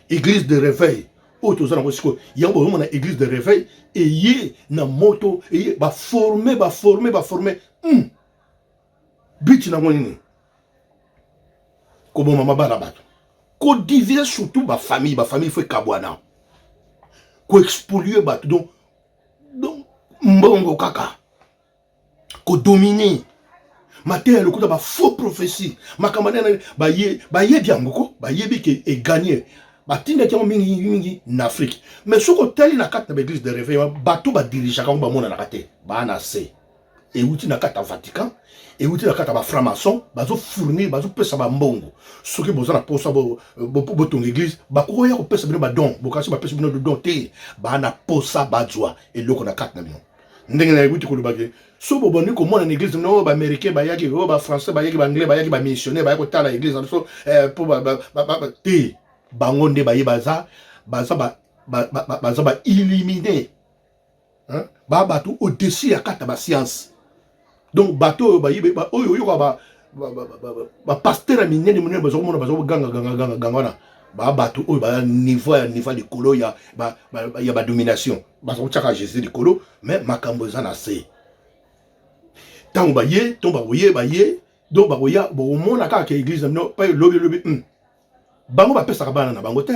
Église de réveil oyo toza nango sikoyo, yango bozomona église de réveil eye na moto, eye baforme, baforme, baforme. But nango nini? Koboma mabala bato, kodivise surtout bafamille. Bafamille faut ekabwana, koexpolie bato. Donc mbongo kaka, kodomine mateya lokuta, bafaux prophétie, makambo nene bayebi yango ko bayebi ke eganye. Batindaki yango mingi mingi na Afrique. Mais soki otali na kati na baeglise de réveil, bato badirigeaka yango bamonanaka te, baa na se. Euti na kati ya Vatican, euti na kati ya bafranc-maçon, bazofournir, bazopesa bambongo. Soki boza na posa botonga église, bakokoya kopesa bino badon. Bokasi bapesa bino don te, baa na posa bazwa eloko na kati na bino. Ndenge nayebi kolobaki, so bobandi komona na église no, baaméricain bayaki, oyo bafrançais bayaki, baanglais bayaki, bamissionnaire bayaki kotala église na biso mpo te. Bango nde baye, baza bailluminé, ba bato au-dessus ya kati ya bascience. Donc bato oyo bayebi, oyo oyoka bapasteur ya minene minene baza komona, baza koganga ganga ganga ganga wana, ba bato oyo baya niveau ya niveau likolo ya badomination, baza kotiaka Jésus likolo, mais makambo eza na se. Ntango baye to bakoye, baye donc bakoya, bokomona kaka ke église na bino mpe lobi lobi. Bango bapesaka bana na bango te,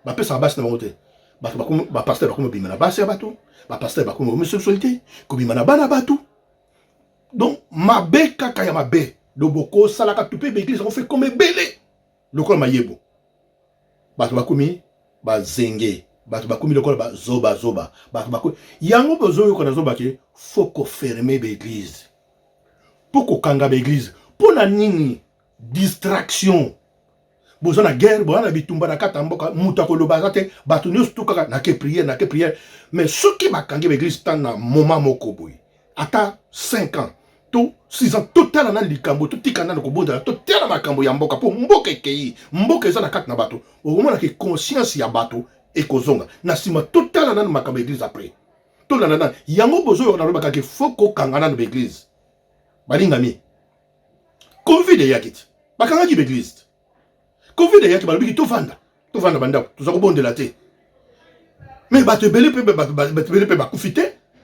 bapesaka basi na bango te. Bato bapasteur bakomi kobima na basi ya bato, bapasteur bakomi homosexualité, kobima na bana bato. Donc mabe kaka ya mabe. Donc bokosalaka tu mpe baeglise yango fe koma ebele lokola mayebo. Bato bakomi bazenge, bato bakomi lokola bazobazoba, bato bakomi yango. Bozoyoka nazoba ke faut koferme baeglise, mpo kokanga baeglise mpo na nini? Distraction. Boza na guerre, boza na bitumba na kati ya mboka, moto akoloba aza te. Bato nyonso tu kaka nake prière, nake prière. Mais soki bakangi baeglise ta na moment moko boye, ata 5 ans to 6 ans, totala na likambo, totika nano kobondela, totala makambo ya mboka, mpo mboka ekei, mboka eza na kati na bato. Okomonaka conscience ya bato ekozonga na nsima. Totala nano makambo ya église, après tolanda nano yango. Bozoyoka nalobaka ke faut kokanga nano baeglise. Balingami, Covid eyaki ti bakangaki baeglise. Covid eyaki, balobiki tovanda, tovanda bandako, toza kobondela te. Mais bato ebele mpe, bato ebele mpe bakufi te.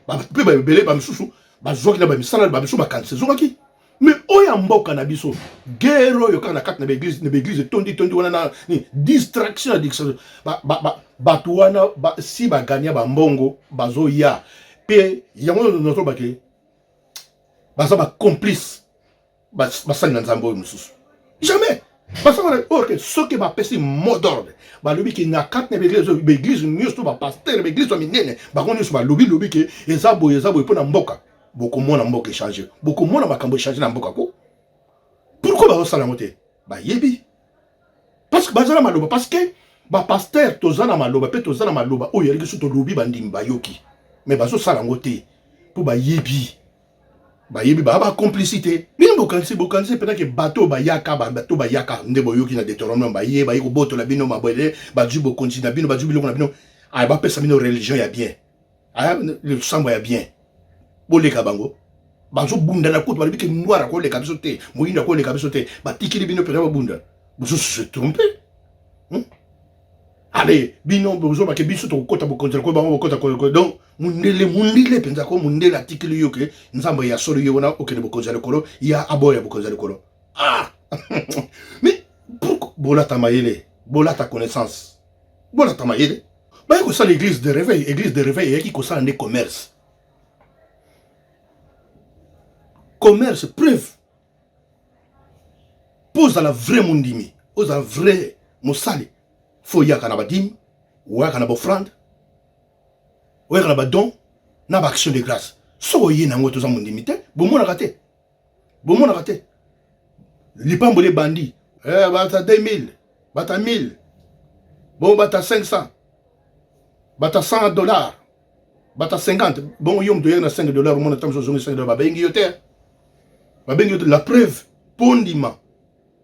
Bato mpe ebele bamisusu bazwaki na bamisala, bamisusu bakanisa ezongaki. Mais oyo ya mboka na biso, guerre oyo kaka na kati na baeglise, na baeglise etondi tondi wana na distraction ya distraction. Bato wana si bagania bambongo, bazoya mpe yango. Nazolobake baza bacomplice, basali na Nzambe oyo mosusu jamais baza wana. Oyo ke soki bapesi mot d'ordre, balobi ke na kati na baeglise, baeglise nyonso, bapasteur, baeglise ya minene, bango nyonso balobi lobi ke eza boye, eza boye mpo na mboka, bokomona mboka echange, bokomona makambo echange na mboka ko. Pourquoi bazosala yango te? Bayebi, parce que baza na maloba, parce que bapasteur toza na maloba mpe toza na maloba oyo yaliki so tolobi, bandimi bayoki. Mais bazosala yango te mpo bayebi, bayebi baa bacomplicité. Bino bokanisi, bokanisi mpenza ke bato bayaka, bato bayaka nde boyoki na Deutéronome, baye, baye kobotola bino mabele, bazwi bokonzi na bino, bazwi biloko na bino, aya bapesa bino religion ya bien, aya losambo ya bien. Boleka bango. Bazobunda na kutu balobi ke noir akoleka biso te, moyindo akoleka biso te. Batikili bino mpenza babunda. Bozo se tromper. Allez, bino bozoba ke biso tokokota bokonzi na bango bokota ko donc mundele mundele mpenza ko mundele atikili yo ke nzambe ya solo yo wana okende bokonzi ya likolo ya aboya bokonzi ya likolo. Ah! Mais pourquoi bolata mayele, bolata connaissance, bolata mayele. Baye kosala église de réveil, église de réveil eyaki kosala nde commerce. Commerce preuve mpo ozala vrai mondimi, ozala vrai mosali, fo oyaka na badime, oyaka na baofrande, oyaka na badon na baaction de grâce. Soki oye na yango toza mondimi te, bomonaka te, bomonaka te. Lipamboli ebandi bata 2000, bata 1000, bongo bata 500, bata 100 $, bata 50. Bongo yo moto oyaki na 5 $, omona ntango ozongi 5 $, babengi yo te, babengi yo te. La preuve, mpo ndima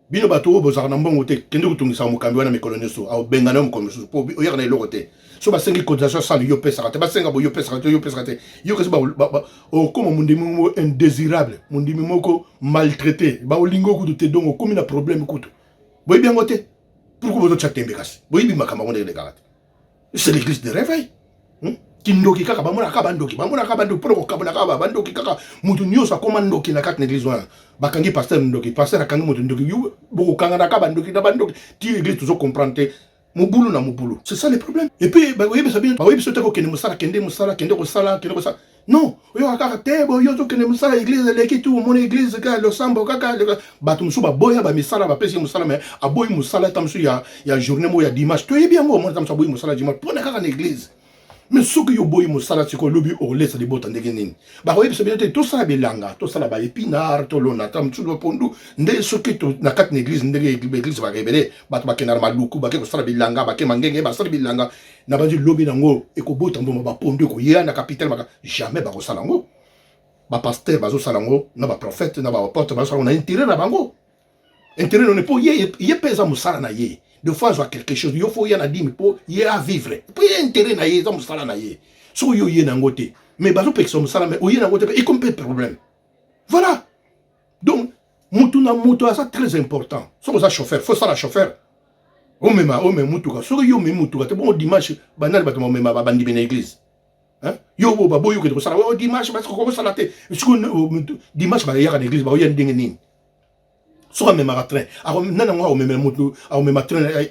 bino bato oyo bozalaka na mbongo te, kende kotungisaka mokambi wana mikolo nyonso, abengana yo mokolo mosusu mpo oyaka na eloko te. So basengi cotisation sale, yo opesaka te. Basenga boye, yo opesaka te, yo opesaka te. Yo kasi okóma mondimi moko indésirable, mondimi moko maltraité, baolingi okutu te. Donc okomi na problème kutu, boyebi yango te. Pourquoi bozotya tembe? Kasi boyebi makambo yango ndenge elekaka te. C'est l'église de réveil, Kindoki kaka, bamonaka bandoki, bamonaka bandoki mpona kokabola kaka bandoki kaka. Moto nyonso akóma ndoki na kati na église wana. Bakangi pasteur ndoki, pasteur akangi moto ndoki, bokokangana kaka bandoki na bandoki ti église tozo comprendre te, mobulu na mobulu. C'est ça le problème. Et puis bakoyebisa bino, bakoyebisa te kokende mosala, kende mosala, kende kosala, kende kosala. Non, oyoka kaka te boyo ozokende mosala, église eleki tu. Omoni église kaka losambo kaka. Bato mosusu baboya bamisala, bapesi mosala mais aboyi mosala. Ta mosusu ya journée moko ya dimanche, toyebi yango. Omoni ta mosusu aboyi mosala dimanche mpona kaka na église. Mais soki yo boyi mosala sikoyo, olobi okolesa libota ndenge nini? Bakoyebisa bino te tosala bilanga, tosala baépinard, tolona ta mosusu bapondu nde. Soki na kati na église, ndenge église baka ebele, bato bakenda na Maluku, bake kosala bilanga, bake Mangenge, basala bilanga na bandi, lobi nango ekobota mbuma, bapondu ekoya na capital. Baka jamais bakosala yango. Bapasteur bazosala yango na baprophète na baapôtre, bazosala yango na intérêt na bango, intérêt none mpo ye mpe eza mosala na ye. De fois azwa quelque chose, yo fo oya na dîme mpo ye avivre, mpo ye intérêt na ye eza mosala na ye. Soki yo oye nango te, mais bazopekisa mosala, mais oye nango te, mpe ekomi mpe problème. Voilà. Donc mutu na mutu aza très important. Soki oza chauffeur, fo sala chauffeur, omema omema mutuka. Soki yo omemi mutuka te, bongo dimanche banani bato bamema bandimi na église? Yo bo baboyi okende kosala o dimanche, kosala te. Soki dimanche bayaka na église, baoya ndenge nini? Soki amemaka train, nani yango akomemela motu, akomema train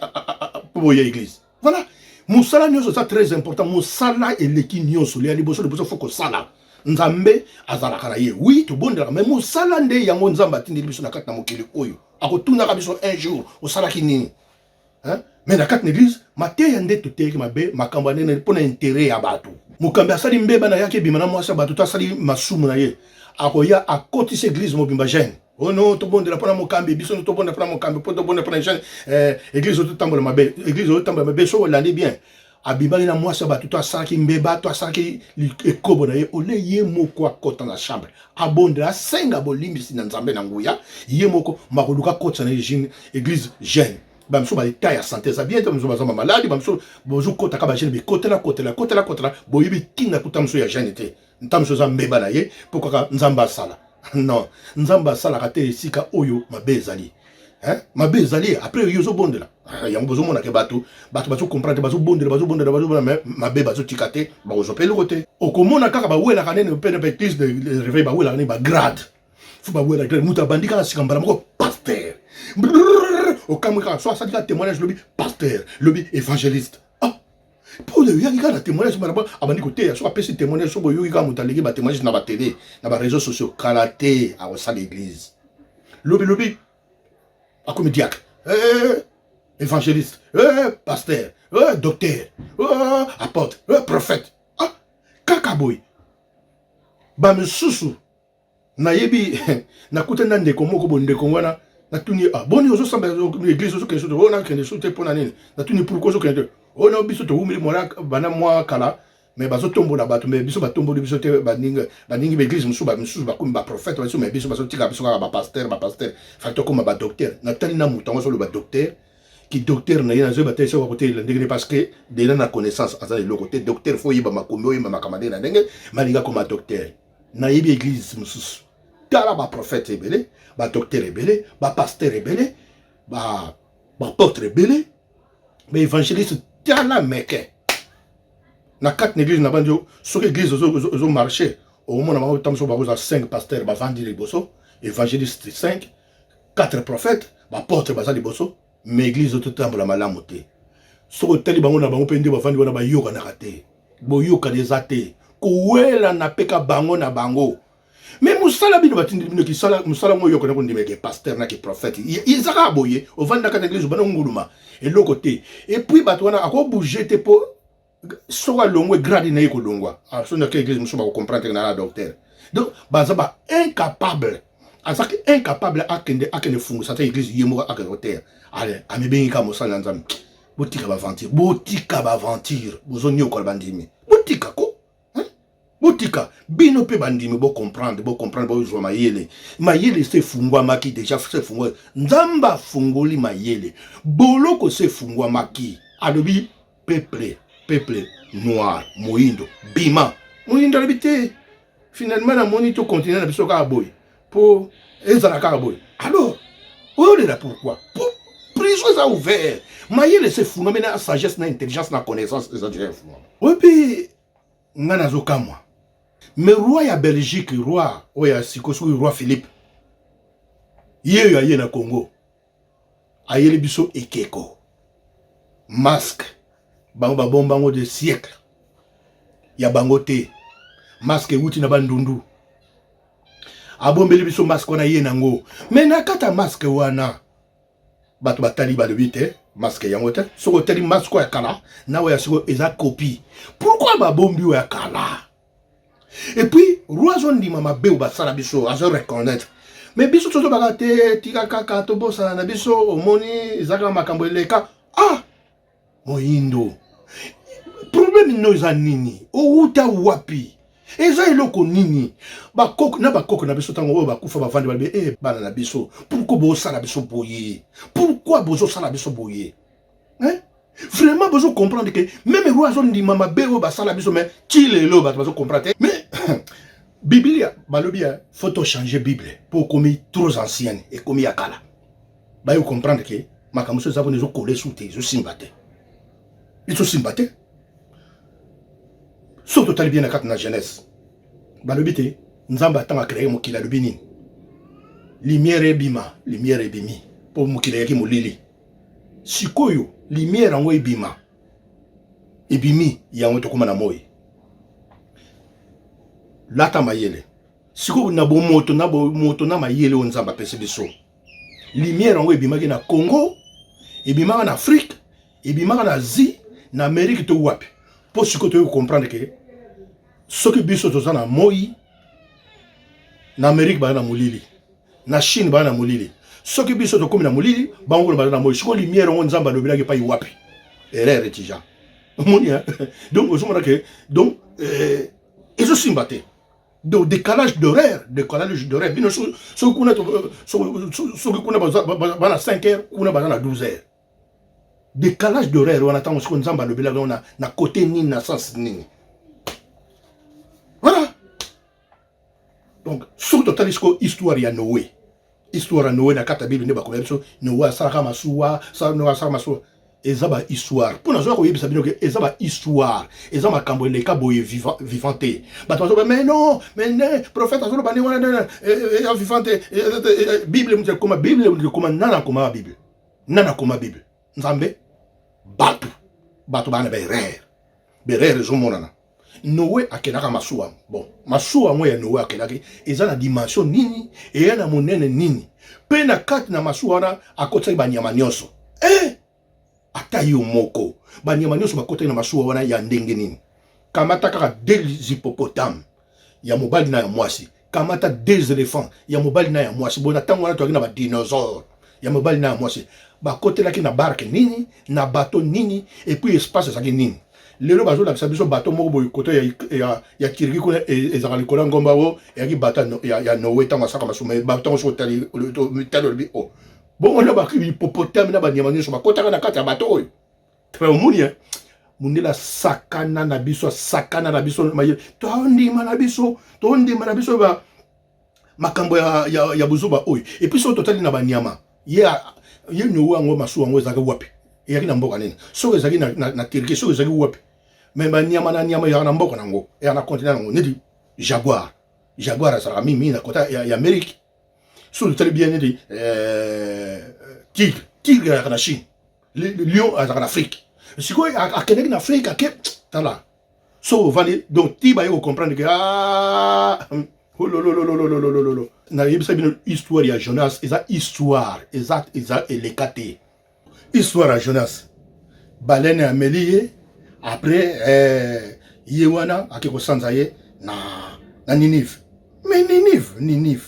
mpo boya église? Voilà, mosala nyonso eza très important. Mosala eleki nyonso ya liboso liboso, fo kosala. Nzambe azalaka na ye, oui, tobondelaka, mais mosala nde yango Nzambe atindeli biso na kati na mokili oyo. Akotunaka biso un jour: osalaki nini? Mais na kati na église, mateya nde toteyaki mabe, makambo ya ndenge mpo na intérêt ya bato. Mokambi asali mbeba na yaki, ebima na mwasi ya bato to asali masumu na ye, akoya akotisa église mobimba jeûne. Oh non, tobondela mpona mokambi biso, tobondela mpona mokambi mpo tobondela mpona jeûne. Église oyo totambola mabe, église oyo totambola mabe. Soki olandi bien, abimaki na mwasi ya bato to asalaki mbeba to asalaki ekobo na ye, ole ye moko akɔta na chambre, abondela, asenga bolimbisi na Nzambe na nguya ye moko. Makoluka akɔtisa na église jeûne. Bamisusu baétat ya santé eza bien te, bamisusu baza bamaladi, bamisusu bozokɔtaka bajeûne, bikotela kotela kotela kotela. Boyebi ntina kuta mosusu ya jeûne te, nta mosusu eza mbeba na ye mpo kaka Nzambe asala. Non, Nzambe asalaka te esika oyo mabe ezali. Mabe ezali, après yo ozobondela yango. Bozomona ke bato bazocomprendre te, bazobondela, bazobondela, bazobondela, mais mabe bazotika te, bakozwa mpe eloko te. Okomona kaka bawelaka nini mpe na baéglise de réveil, bawelaka nini, bagrade. Fo bawela grade. Moto abandi kaka sika, mbala moko pasteur. Okamwi kaka so asali kaka témoignage, lobi pasteur, lobi évangéliste. Ah, mpo oyaki kaka na témoignage, mbala abandi koteya. Soki apesi témoignage, soki oyoki kaka moto aleki batémoignage na batélé, na baréseaux sociaux, kala te akosala église. Lobi lobi akomi diacre, évangéliste, pasteur, docteur, apôtre, prophète. Ah, kaka boye. Bamisusu nayebi, nakutani na ndeko moko boye. Ndeko wana, natuni: "Ah, boni ozosamba église, ozokende so te?" "Oyo nakende so te." "Mpo na nini?" Natuni: "Pourquoi ozokende te?" "Oyo na biso towumeli mwana bana mwa kala, mais bazotombola bato, mais biso batomboli biso te. Baningi baningi baéglise mosusu, bamisusu bakomi baprophète biso, mais biso bazotika biso kaka bapasteur, bapasteur. Fali tokóma badocteur." Natali na moto yango azoloba docteur, ki docteur na ye, nazoyeba te soki akotelela ndenge nini, parce que dena na connaissance aza na eloko te. Docteur fo oyeba makomi, oyeba makambo ndenge na ndenge. Malingi akoma docteur. Nayebi église mosusu, tala baprophète ebele, badocteur ebele, bapasteur ebele, baapôtre ebele, baévangéliste. Tala meke na kati na église na bandi. Soki église ezomarche, okomona bango ntango mosusu bakozwa 5 pasteur bavandi liboso, évangéliste 5, 4 prophètes, baapôtre baza liboso, mais église ototambola malamu te. Soki otali bango na bango mpe nde bavandi wana, bayokanaka te, boyokana eza te, kowelana mpe ka bango na bango. Mais mosala bino batindi bino kisala mosala ngo, oyokana kondima ke pasteur na ke prophète eza kaka boye. Ovandi na kati ya église, obanda nguluma eloko te. Et puis bato wana akobouge te, mpo soki alongwe, grade na ye kolongwa. Soki nake église mosusu, bakocomprendre te na docteur. Donc baza ba incapable, azalaki incapable. Akende fungisa te église ye moko, akende koteya. Ale amibengi kaka mosali na Nzambe. Botika baaventure, botika baaventure, bozoniokola bandimi. Botika ko, botika. Bino mpe bandimi, bocomprendre, bocomprendre, bozwa mayele. Mayele se efungwamaki déjà, se efungwa. Nzambe afungoli mayele, boloko se efungwamaki. Alobi: "Peuple, peuple noir, moyindo, bima." Moyindo alobi te: "Finalement namoni tocontinue na biso kaka boye, mpo ezala kaka boye." Alors oyolela pourquoi? Po prison eza ouvert, mayele se efungwami na sagesse, na intelligence, na connaissance eza déjà efungwama. Oyebi, nga nazokamwa, mais roi ya Belgique, roi oyo ya siko, soki roi Philippe, ye oyo aye na Congo, ayeli biso ekeko, masque. Bango babomba yango de siècle ya bango te. Masque ewuti na Bandundu. Abombeli biso masque wana, ye nango. Mais na kati ya masque wana, bato batali, balobi te masque yango te. Soki otali masque oyo ya kala na oyo ya sikoyo, eza copie. Pourquoi babombi oyo ya kala? Et puis roi azondima mabe oyo basala biso, azo reconnaître. Mais biso tozobaka te, tika kaka, tobosana na biso. Omoni, eza kaka makambo eleka. Ah, moyindo, problème no eza nini? Owuta wapi? Eza eloko nini? Bakoko na bakoko na biso, ntango oyo bakufa, bavandi, balobi: "E bana na biso, pourquoi bozosala biso boye? Pourquoi bozosala biso boye, hein?" Vraiment, bozo comprendre que même roi azondima mabe oyo basala biso, mais ti lelo bato bazo comprendre te. Mais Biblia, balobi faut tochanger Bible mpo ekomi trop ancienne, ekomi ya kala. Baye comprendre que makambo so eza mpona ezokole su te, ezosimba te, ezosimba te. Soki totali bien na kati na Genèse, balobi te Nzambe atanga acréer mokili, alobi nini? "Lumière ebima." Lumière ebimi, mpo mokili eyaki molili. Sikoyo lumière yango ebima, ebimi, yango tokóma na moi. Lata mayele sikoyo na bomoto, na bomoto, na mayele oyo Nzambe apesi biso. Lumière yango ebimaki na Congo, ebimaka na Afrique, ebimaka na Asie, na Amérique to wapi? Mpo sikoyo toyoki comprendre que soki biso toza na moi, na Amérique baza na molili, na Chine baza na molili. Soki biso tokómi na molili, bango kuna baza na moi. Sikoyo lumière yango Nzambe alobelaki epai wapi? Erreur etija omoni. Donc ozomona que donc ezosimba te. Donc décalage d'horaire, décalage d'horaire. Bino soki kuna bana 5 heures, kuna baza na 12 heures, décalage d'horaire wana. Ntango sikoyo Nzambe alobelaki yango na côté nini, na sens nini? Voilà. Donc soki totali sikoyo histoire ya Noé, histoire ya Noé na kati ya Bible, nde bakomela biso Noé asalaka masuwa. Noé asalaka masuwa, eza bahistoire. Mpo nazoya koyebisa bino que eza bahistoire, eza makambo eleka boye vivant te. Bato bazoba: "Mais non, mais ne prophète azoloba nde wana eza vivant te. Bible mutu ekoma, Bible mutu ekoma." Nani akoma Bible? Nani akoma Bible? Nzambe? Bato bana baerreur, baerreur ezomonana. Noé akendaka masuwa. Bon, masuwa yango ya Noé akendaki eza na dimension nini? Eya na monene nini? Mpe na kati na masuwa wana akotisaki banyama nyonso, eh! Ata yo moko, banyama nyonso bakotaki na masuwa wana ya ndenge nini? Kamata kaka deux hippopotame, ya mobali na ya mwasi. Kamata deux éléphants, ya mobali na ya mwasi. Boye na ntango wana toyaki na badinosaure, ya mobali na ya mwasi. Bakotelaki na barque nini, na bateau nini? Et puis espace ezalaki nini? Lelo bazolakisa biso bateau moko boye kote ya Turquie kuna, ezalaka likolo ya ngomba. O eyaki bateau ya Noé ntango asaka masuwa. Bateau soki otali, olobi: "O bongo na bahippopotame na banyama nyonso bakotaka na kati ya bateau oyo?" Omoni. Mundele asakana na biso, asakana na biso mayele. Tondima na biso, tondima na biso ba makambo ya, ya, ya buzoba oyo. Et puis soki totali na banyama, ye ye Noe yango, masuwa yango ezalaki wapi? Eyaki na mboka nini? Soki ezalaki na, na, na Turquie, soki ezalaki wapi? Mais banyama na nyama ezalaka na mboka nango, eyaka na continent nango. Neti jaguar, jaguar azalaka mingi mingi na kota ya, ya Amérique. Soki totali bien, neti tigre, tigre azalaka na Chine, lion azalaka na Afrique. Sikoyo akendaki na Afrique, ake tala soki ovandi. Donc ti baye kocomprendre ke ah, ololololololololo. Nayebisa bino, histoire ya Jonas eza histoire, eza eleka te. Histoire ya Jonas, baleine ameli ye, après ye wana ake kosanza ye na Ninive. Mais Ninive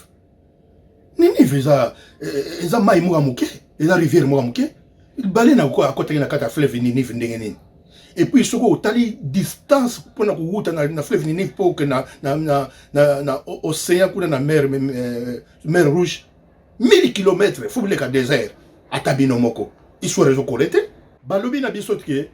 eza mai moko ya moke, eza rivière moko ya moke. Baleine akotaki na kati ya fleuve Ninive ndenge nini? Et puis soki otali distance mpona kowuta na fleuve Ninive mpo oke na océan kuna, na mer Rouge, 1000 km, faut bileka désert. Ata bino moko, histoire ezokole te. Balobi na biso ke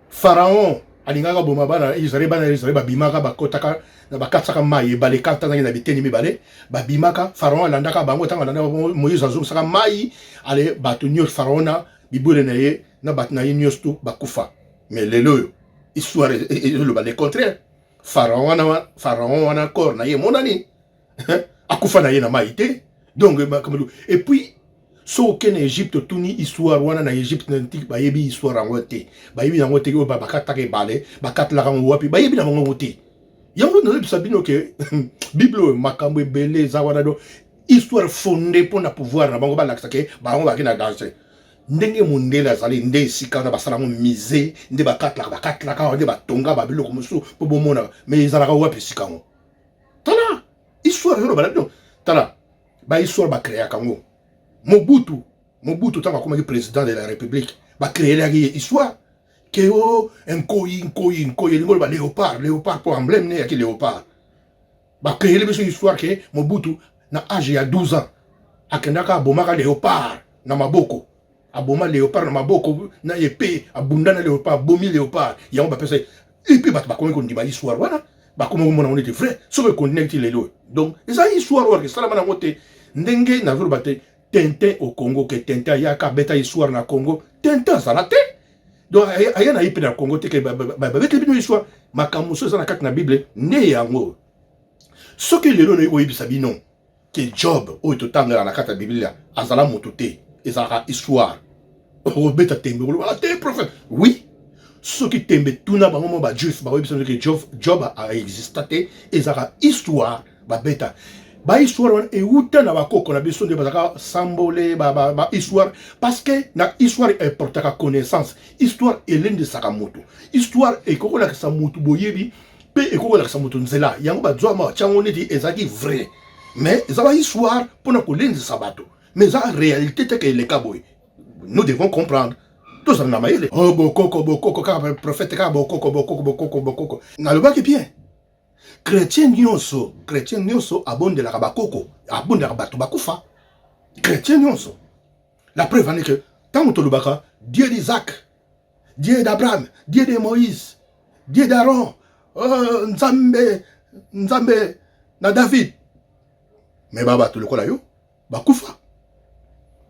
Pharaon alingaka boma bana Israel. Bana Israel babimaka, bakotaka na bakatisaka mai, ebale ekatanaki na biteni mibale, babimaka. Pharaon alandaka bango. Ntango alandaka bango, Moïse azongisaka mai. Ale, bato nyonso, Pharaon na bibwele na ye na bato na ye nyonso tu bakufa. Mais lelo oyo histoire ezoloba le contraire. Pharaon wana, corps na ye emonani, akufa na ye na mai te. Donc et puis soki okende na Egypte, otuni histoire wana na Egypte antique, bayebi histoire yango te. Bayebi yango te. Oyo bakataka ebale, bakatelaka yango wapi? Bayebi na bango yango te. Yango nazoyebisa bino ke Bible oyo, makambo ebele eza wana. Donc histoire fondée mpona pouvoir na bango, balakisa ke bango baki na danger. Ndenge mondele azali nde esika wana basala yango musée, nde bakatelaka nde batonga babiloko mosusu mpo bomonaka. Mais ezalaka wapi esika yango? Tala histoire ezoloba na bino. Tala bahistoire bacréaka yango. Mobutu, ntango akomaki président de la République, bacréelaki ye histoire ke o nkoyi, nkoyi, nkoyi elingi oloba léopard, léopard, mpo emblème ne yaki léopard. Bacréeli biso histoire ke Mobutu na age ya 12 ans akendaka, abomaka léopard na maboko, aboma léopard na maboko na épée, abunda na léopard, abomi léopard. Yango bapesa. Et puis bato bakomi kondima histoire wana, bakomi komona ngo neti vrai. Soki ekontinue ti lelo. Donc eza histoire oyo esalama nango te. Ndenge nazoloba te, Tintin au Congo, ke Tintin ayaka abeta histoire na Congo, Tintin azala te. Donc aya na ye mpe na Congo te ke babeteli bino histoire. Makambo mosusu eza na kati na Bible nde yango. Soki lelo nayi koyebisa bino ke Job oyo totangela na kati ya Biblia azala moto te, ezalaka histoire, okobeta tembe, olobaka te prophète. Oui, soki tembe, tuna bango mo bajuif, bakoyebisa bino ke Job aexista te, ezalaka histoire babeta. Bahistoire wana euta na bakoko na biso nde bazalaka sambole bahistoire, parce que na histoire eportaka connaissance, histoire elendisaka moto, histoire ekoki kolakisa motu boyebi mpe ekoki kolakisa moto nzela. Yango bazwama batyango neti ezalaki vrai, mais eza bahistoire mpona kolendisa bato, mais eza réalité te ke eleka boye. Nous devons comprendre, tozala na mayele. Oh, bokoko, bokoko kaka, prophète kaka bokoko, bokoko, bokoko, bokoko. Nalobaki bien, chrétien nyonso, chrétien nyonso abondelaka bakoko, abondelaka bato bakufa, chrétien nyonso. La preuve en est que ntango tolobaka Dieu d'Isaac, Dieu d'Abraham, Dieu de Moïse, Dieu d'Aaron, Nzambe, Nzambe na David, mais ba bato lokola yo bakufa,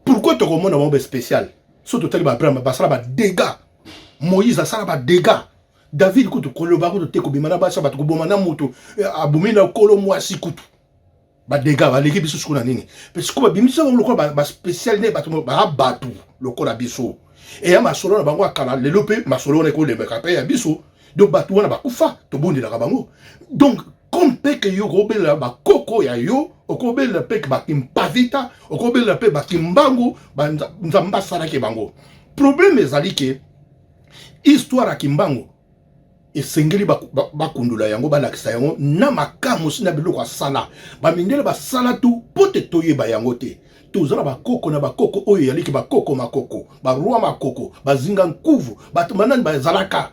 pourquoi tokomona bango baspécial? So totali baAbraham, basala badégâts, Moïse asala badégâts, David kutu koloba kutu te, kobima na basi bato, koboma na moto, abomi na kolo mwasi kutu, badégâts baleki biso. Sikoyo na nini? Mpe sikoyo babimisi bango lokola baspécial nde bato baa bato lokola biso. Eya masolo na bango ya kala, lelo mpe masolo wana ekolembeka mpe ya biso. Donc bato wana bakufa, tobondelaka bango. Donc comme mpe ke yo okobelela bakoko ya yo, okobelela mpe bakimpavita, okobelela mpe bakimbangu, Nzambe asalaki bango. Problème ezali ke histoire ya Kimbangu esengeli bakundula yango, balakisa yango na makamwisi na biloko asala. Bamindele basala tu mpo te toyeba yango te. Toza na bakoko na bakoko oyo eyaliki bakoko makoko, baroi makoko, bazinga nkuvu, bato banani bazalaka,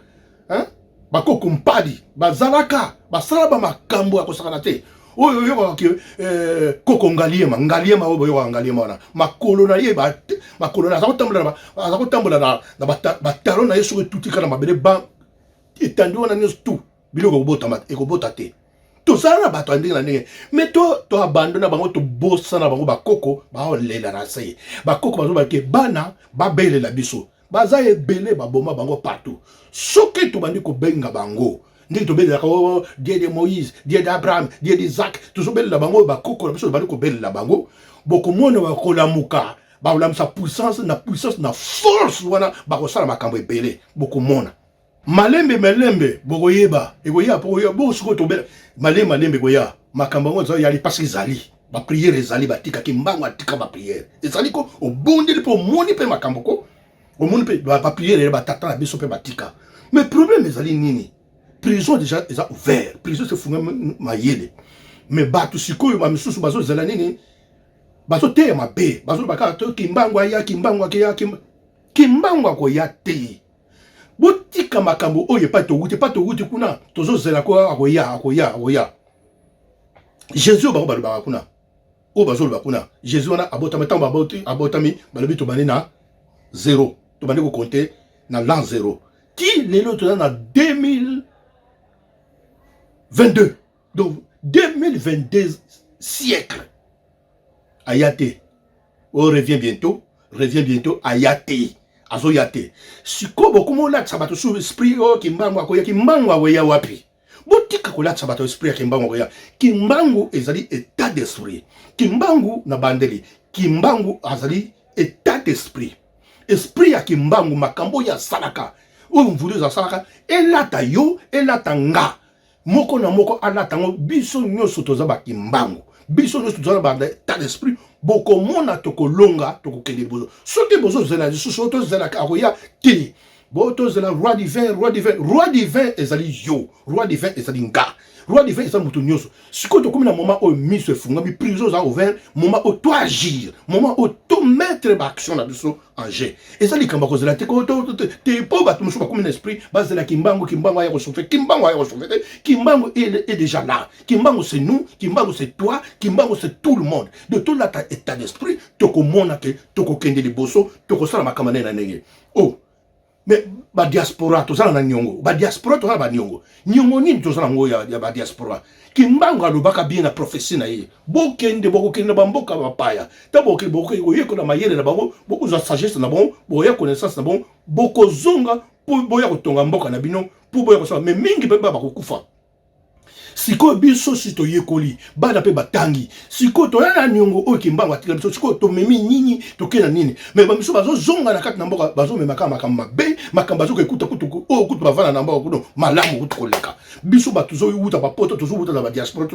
bakoko mpadi bazalaka, basala bamakambo ya kosakana te. Oyo oyokaka ke eh, koko Ngaliema, Ngaliema oyo boyokaka Ngaliema wana, makolo na ye, makolo na aza kotambola, aza kotambola na batalo na ye, soki etuti kaka na mabele ba etandi wana nyonso tout biloko ekobotama, ekobota te. Tozala na bato ya ndenge na ndenge, me to toabandona bango, tobosana bango. Bakoko baolela na se, bakoko bazobake bana babelela biso, baza ebele, baboma bango partout. Soki tobandi kobenga bango ndenge tobelelaka oh, Dieu de Moïse, Dieu d'Abraham, Dieu d'Isaac, tozobelela bango bakoko na biso, tobandi kobelela bango, bokomona bakolamuka, bakolamisa puissance na puissance na force wana, bakosala makambo ebele. Bokomona malembe malembe, bokoyeba ekoya po koyeba bo sikoyo tobela malembe malembe, ekoya makambo yango eza yali parce ezali baprière, ezali batikaki mbango, atika baprière, ezali ko obondeli mpe omoni mpe makambo ko omoni mpe baprière ya batata na biso mpe batika. Mais problème ezali nini? Prison déjà eza ouvert, prison sefunga mayele, mais bato sikoyo bamisusu bazozela nini? Bazoteya mabe, bazoloba kaka to Kimbangu aya, Kimbangu akeya, Kimbangu akoya te. Botika makambo oyo epai towuti, epai towuti kuna, tozozela ko akoya, akoya, akoya. Jésus oyo bango balobaka kuna, oyo bazoloba kuna, Jésus wana abotami, ntango abotami, balobi tobandi na zéro, tobandi kocompter na l'an zéro ti lelo toza na 2022, donc 2022 siècle, aya te. Oyo revient bientôt, revient bientôt, aya te, azoya te. Sikoyo bokoma olatisa bato su esprit oyo Kimbangu akoya. Kimbangu akoya wapi? Botika kolatisa bato esprit ya Kimbangu akoya. Kimbangu ezali état d'esprit. Kimbangu na bandeli, Kimbangu azali état d'esprit, esprit ya Kimbangu. Makambo oyo asalaka, oyo mvuluzi asalaka, elata yo, elata nga, moko na moko alata yango. Biso nyonso toza bakimbangu, biso nyonso toza na ba état d'esprit. Bokomona tokolonga, tokokende liboso. Soki bozozela lisusu, tozelaka akoya te, bo tozela roi divin, roi divin, roi divin ezali yo, roi divin ezali nga, roi divin eza moto nyonso. Sikoyo tokomi na moment oyo miso efungami, prison eza ouvert, moment oyo to agir, moment oyo to mettre baaction na biso en jeu. Eza likambo ya kozela te te, mpo bato mosusu bakomi na esprit bazela Kimbangu, Kimbangu aya kosauver. Kimbangu aya kosauver te, Kimbangu est déjà là. Kimbangu, c'est nous, Kimbangu, c'est toi, Kimbangu, c'est tout le monde. De tolata état d'esprit, tokomona ke tokokende liboso, tokosala makambo ndenge na ndenge. Oh, mais badiaspora tozala na niongo, badiaspora tozala baniongo. Niongo nini tozala yango ya badiaspora? Kimbangu alobaka bien na prophétie na ye: bokende, bokokende na bamboka bapaya, ta bokende, bokoyekola mayele na bango, bokozwa sagesse na bango, bokoya connaissance na bango, bokozonga mpo boya kotonga mboka na bino, mpo boya kosala. Mais mingi mpe bakokufa. Sikoyo biso si toyekoli, bana mpe batangi, sikoyo toya na niongo oyo Kimbangu atikela biso. Sikoyo tomemi nini? Tokei na nini? Mais bamiso bazozonga na kati na mboka, bazomema kaka makambo mabe, makambo bazoka ekuta kutu oyo kutu bavanda na mboka kutu malamu kutu koleka biso. Bato tozowuta bapoto, tozowuta na badiaspora,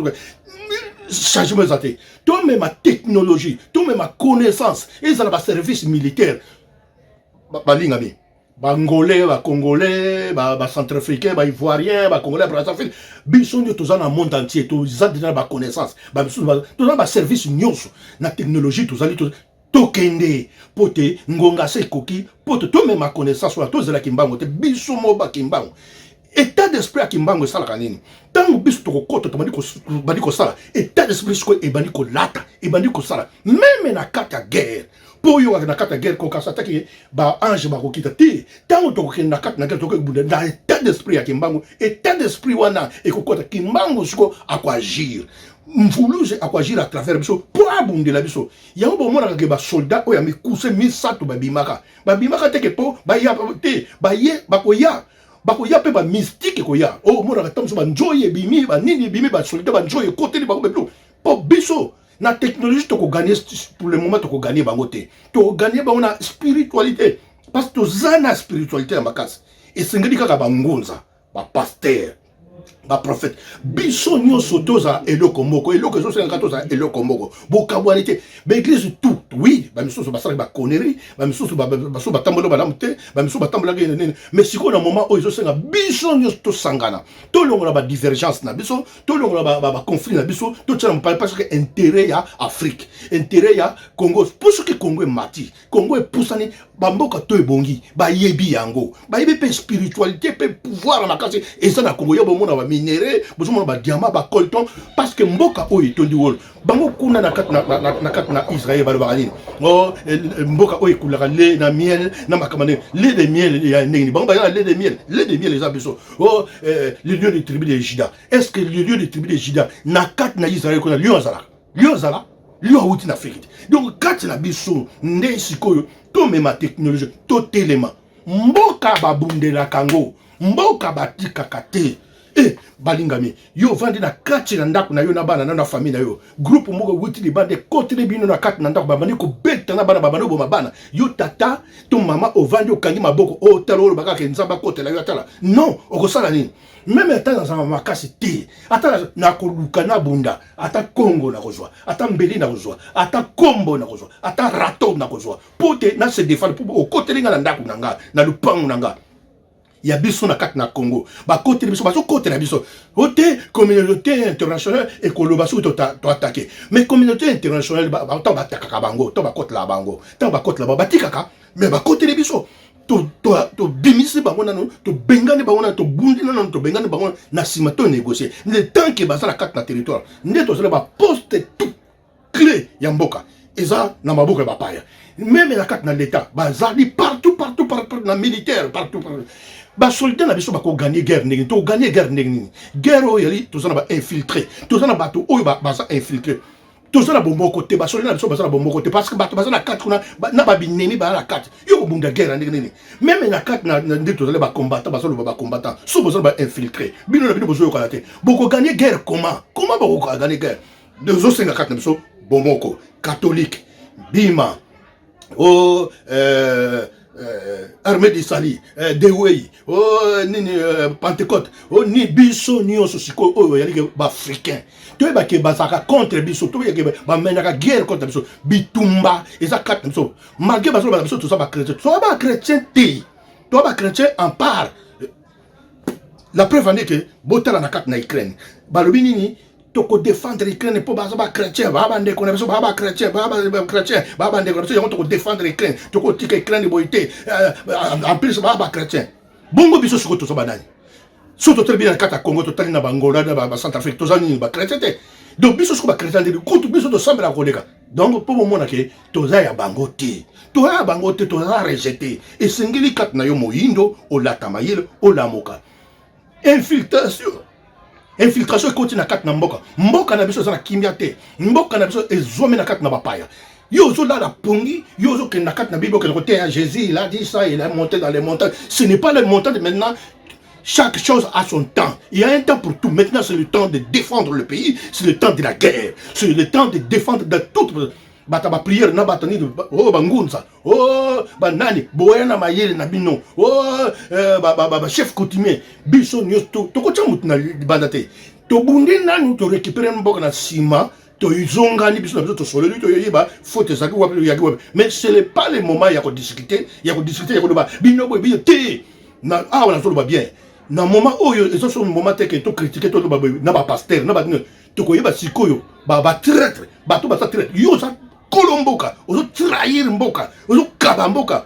changement eza te. Tomema technologie, tomema connaissance, ezala baservice militaire, balingami Bangolais, Bacongolais, Bacentrafricain, Baivoirien, Bacongolais, Brazzaville, biso nyonso toza na monde entier, toza deja na baconnaissance, bamisusu toza na baservice nyonso na technologie, tozali tokende mpo te ngonga se ekoki mpo te tomema connaissance wana. Tozela Kimbangu te, biso mo bakimbangu. État d'esprit ya Kimbangu esalaka nini? Ntango biso tokokota, tobandi kosala état d'esprit, sikoyo ebandi kolata, ebandi kosala même na kati ya guerre. Mpo oyokaka na kati ya guerre kokasa ataki baange bakokita te. Ntango tokokende na kati na guerre, tokobunda na état d'esprit ya Kimbangu. État d'esprit wana ekokota, Kimbangu sikoyo akoagir, mvuluze akoagir à travers biso mpo abundela biso. Yango bomonaka ke basoldat oyo ya mikuse misato babimaka, babimaka teke mpo baya te, baye bakoya, bakoya mpe bamystique ekoya. Oyo omonaka ntango mosusu banzoi ebimi, banini ebimi, basoldat banzoi ekoteli bango bebilo, mpo biso na technologie tokogagner pour le moment, tokogagner bango te, tokogagner bango na spiritualité, parce que toza na spiritualité ya makasi. Esengeli kaka bangunza, bapasteur, baprophète, biso nyonso tozala eloko moko. Eloko ezosengaka tozala eloko moko, bokabwani te. Baeglise tout, oui, bamisusu basalaki baconnerie, bamisusu basusu batambola malamu te, bamisusu batambolaki nini, mais sikoyo na moment oyo ezosenga biso nyonso tosangana, tolongola badivergence na biso, tolongola baconflit na biso, totiana mopaya, parce que intérêt ya Afrique, intérêt ya Congo, mpo soki Congo emati, Congo epusani, bamboka to ebongi, bayebi yango, bayebi mpe spiritualité mpe pouvoir makasi eza na Congo. Yo bomona bamindele. baminerais, bozomona badiamants, bacoltan, parce que mboka oyo etondi wolo. Bango kuna na kati na kati na Israel balobaka nini? O mboka oyo ekulaka lait na miel na makambo ndenge lait de miel ya ndenge nini? Bango baza na lait de miel. Lait de miel eza biso. O le lion de tribu de Juda. Est ce que le lion de tribu de Juda na kati na Israel kuna, lion azalaka? Lion azala, lion awuti na Afrique te. Donc kati na biso nde sikoyo tomema technologie, totelema. Mboka babundelaka yango, mboka batikaka te. E balingami, yo ovandi na kati na ndako na yo na bana na na famille na yo, groupe moko ewuti libanda, ekoteli bino na kati na ndako, babandi kobeta na bana, babandi koboma bana. Yo tata to mama ovandi, okangi maboko, otala, oloba kaka Nzambe akotela yo, atala. Non, okosala nini? Même ata nazala makasi te, ata nakoluka nabunda, ata kongo nakozwa, ata mbeli nakozwa, ata kombo nakozwa, ata râteau nakozwa, mpo te na se défendre, mpo okoteli nga na ndako na nga, na lupango na nga. Ya biso na kati na Congo, bakoteli biso, bazokotela biso o te. Communauté internationale ekoloba soki toattaquer, mais communauté internationale, ntango batakaka bango, ntango bakotelaka bango, ntango bakotela bango, batikaka. Mais bakoteli biso, tobimisi bango nano, tobengani bango nano, tobundi nano, tobengani bango, na nsima tonégocie. Le temps que baza na kati na territoire, nde tozala baposte tout clé ya mboka eza na maboko ya bapaya. Même na kati na l'État bazali partout, partout, partout, na militaire, partout, partout. Basoldat na biso bakogagner guerre ndenge nini? Tokogagner guerre ndenge nini? Guerre oyo yali, toza na bainfiltrés, toza na bato oyo baza infiltré, toza na bomoko te. Basoldat na biso baza na bomoko te, parce que bato baza na kati kuna na babinemi baza na kati. Yo kobunda guerre ya ndenge nini? Même na kati nde tozali bacombattant, bazaloba bacombattant, so boza na bainfiltrés, bino na bino bozoyokana te, bokogagner guerre comment? Comment bakogagner guerre? Tozosenga kati na biso bomoko. Catholique bima o armée du salut, dewey o nini, Pentecôte o ni, biso nyonso sikoyo oyo oyaliki baafricain, toyebake bazalaka contre biso, toyebake bamenaka guerre contre biso. Bitumba eza kati na biso, malgré bazoloba na biso toza bachrétien. Toza bachrétien te, toza bachrétien en part. La preuve ande ke botala na kati na Ukraine, balobi nini? Tokodéfendre Ukraine mpo baza bachrétien, baa bandeko na biso, baa bachrétien, baa bachrétien, baa bandeko na biso. Yango tokodéfendre Ukraine, tokotika Ukraine boye te. En plus baa bachrétien. Bongo biso sikoyo toza banani? So totali bino na kati ya Congo, totali na Bangola, na Bacentrafrique, toza nini? Bachrétien te. Donc biso sikoyo bachrétien ndeni kutu biso tosambelaka koleka. Donc mpo bomona ke toza ya bango te, toza ya bango te, toza rejeté. Esengeli kati na yo moyindo olata mayele, olamuka. Infiltration, infiltration ekoti na kati na mboka. Mboka na biso eza na kimia te, mboka na biso ezwami na kati na bapaya. Yo ozolala pongi, yo ozokende na kati na Bible, okende koteya Jésus, il a dit ça, il est monté dans les montagnes. Ce n'est pas les montagnes maintenant. Chaque chose a son temps. Il y a un temps pour tout. Maintenant, c'est le temps de défendre le pays. C'est le temps de la guerre. C'est le temps de défendre de toute bato baprière na bato nini oyo, bangunza oyo, banani boya na mayele na bino oyo, bachef coutumier. Biso nyonso tokotia motu na libanda te. Tobundi nanu, torécupérer mboka, na nsima tozongani biso na biso, tosololi, toyeba faute ezalaki wapi, yaki wapi. Mais ce n'est pas le moment ya kodiscuter, ya kodiscuter, ya koloba bino boye, bino te. Na awa nazoloba bien, na moment oyo eza so moment te ke tocritiquer, toloba boye na bapasteur na banini. Tokoyeba sikoyo batraître, bato baza traître. Yo oza kolo mboka, ozotrahir mboka, ozokaba mboka.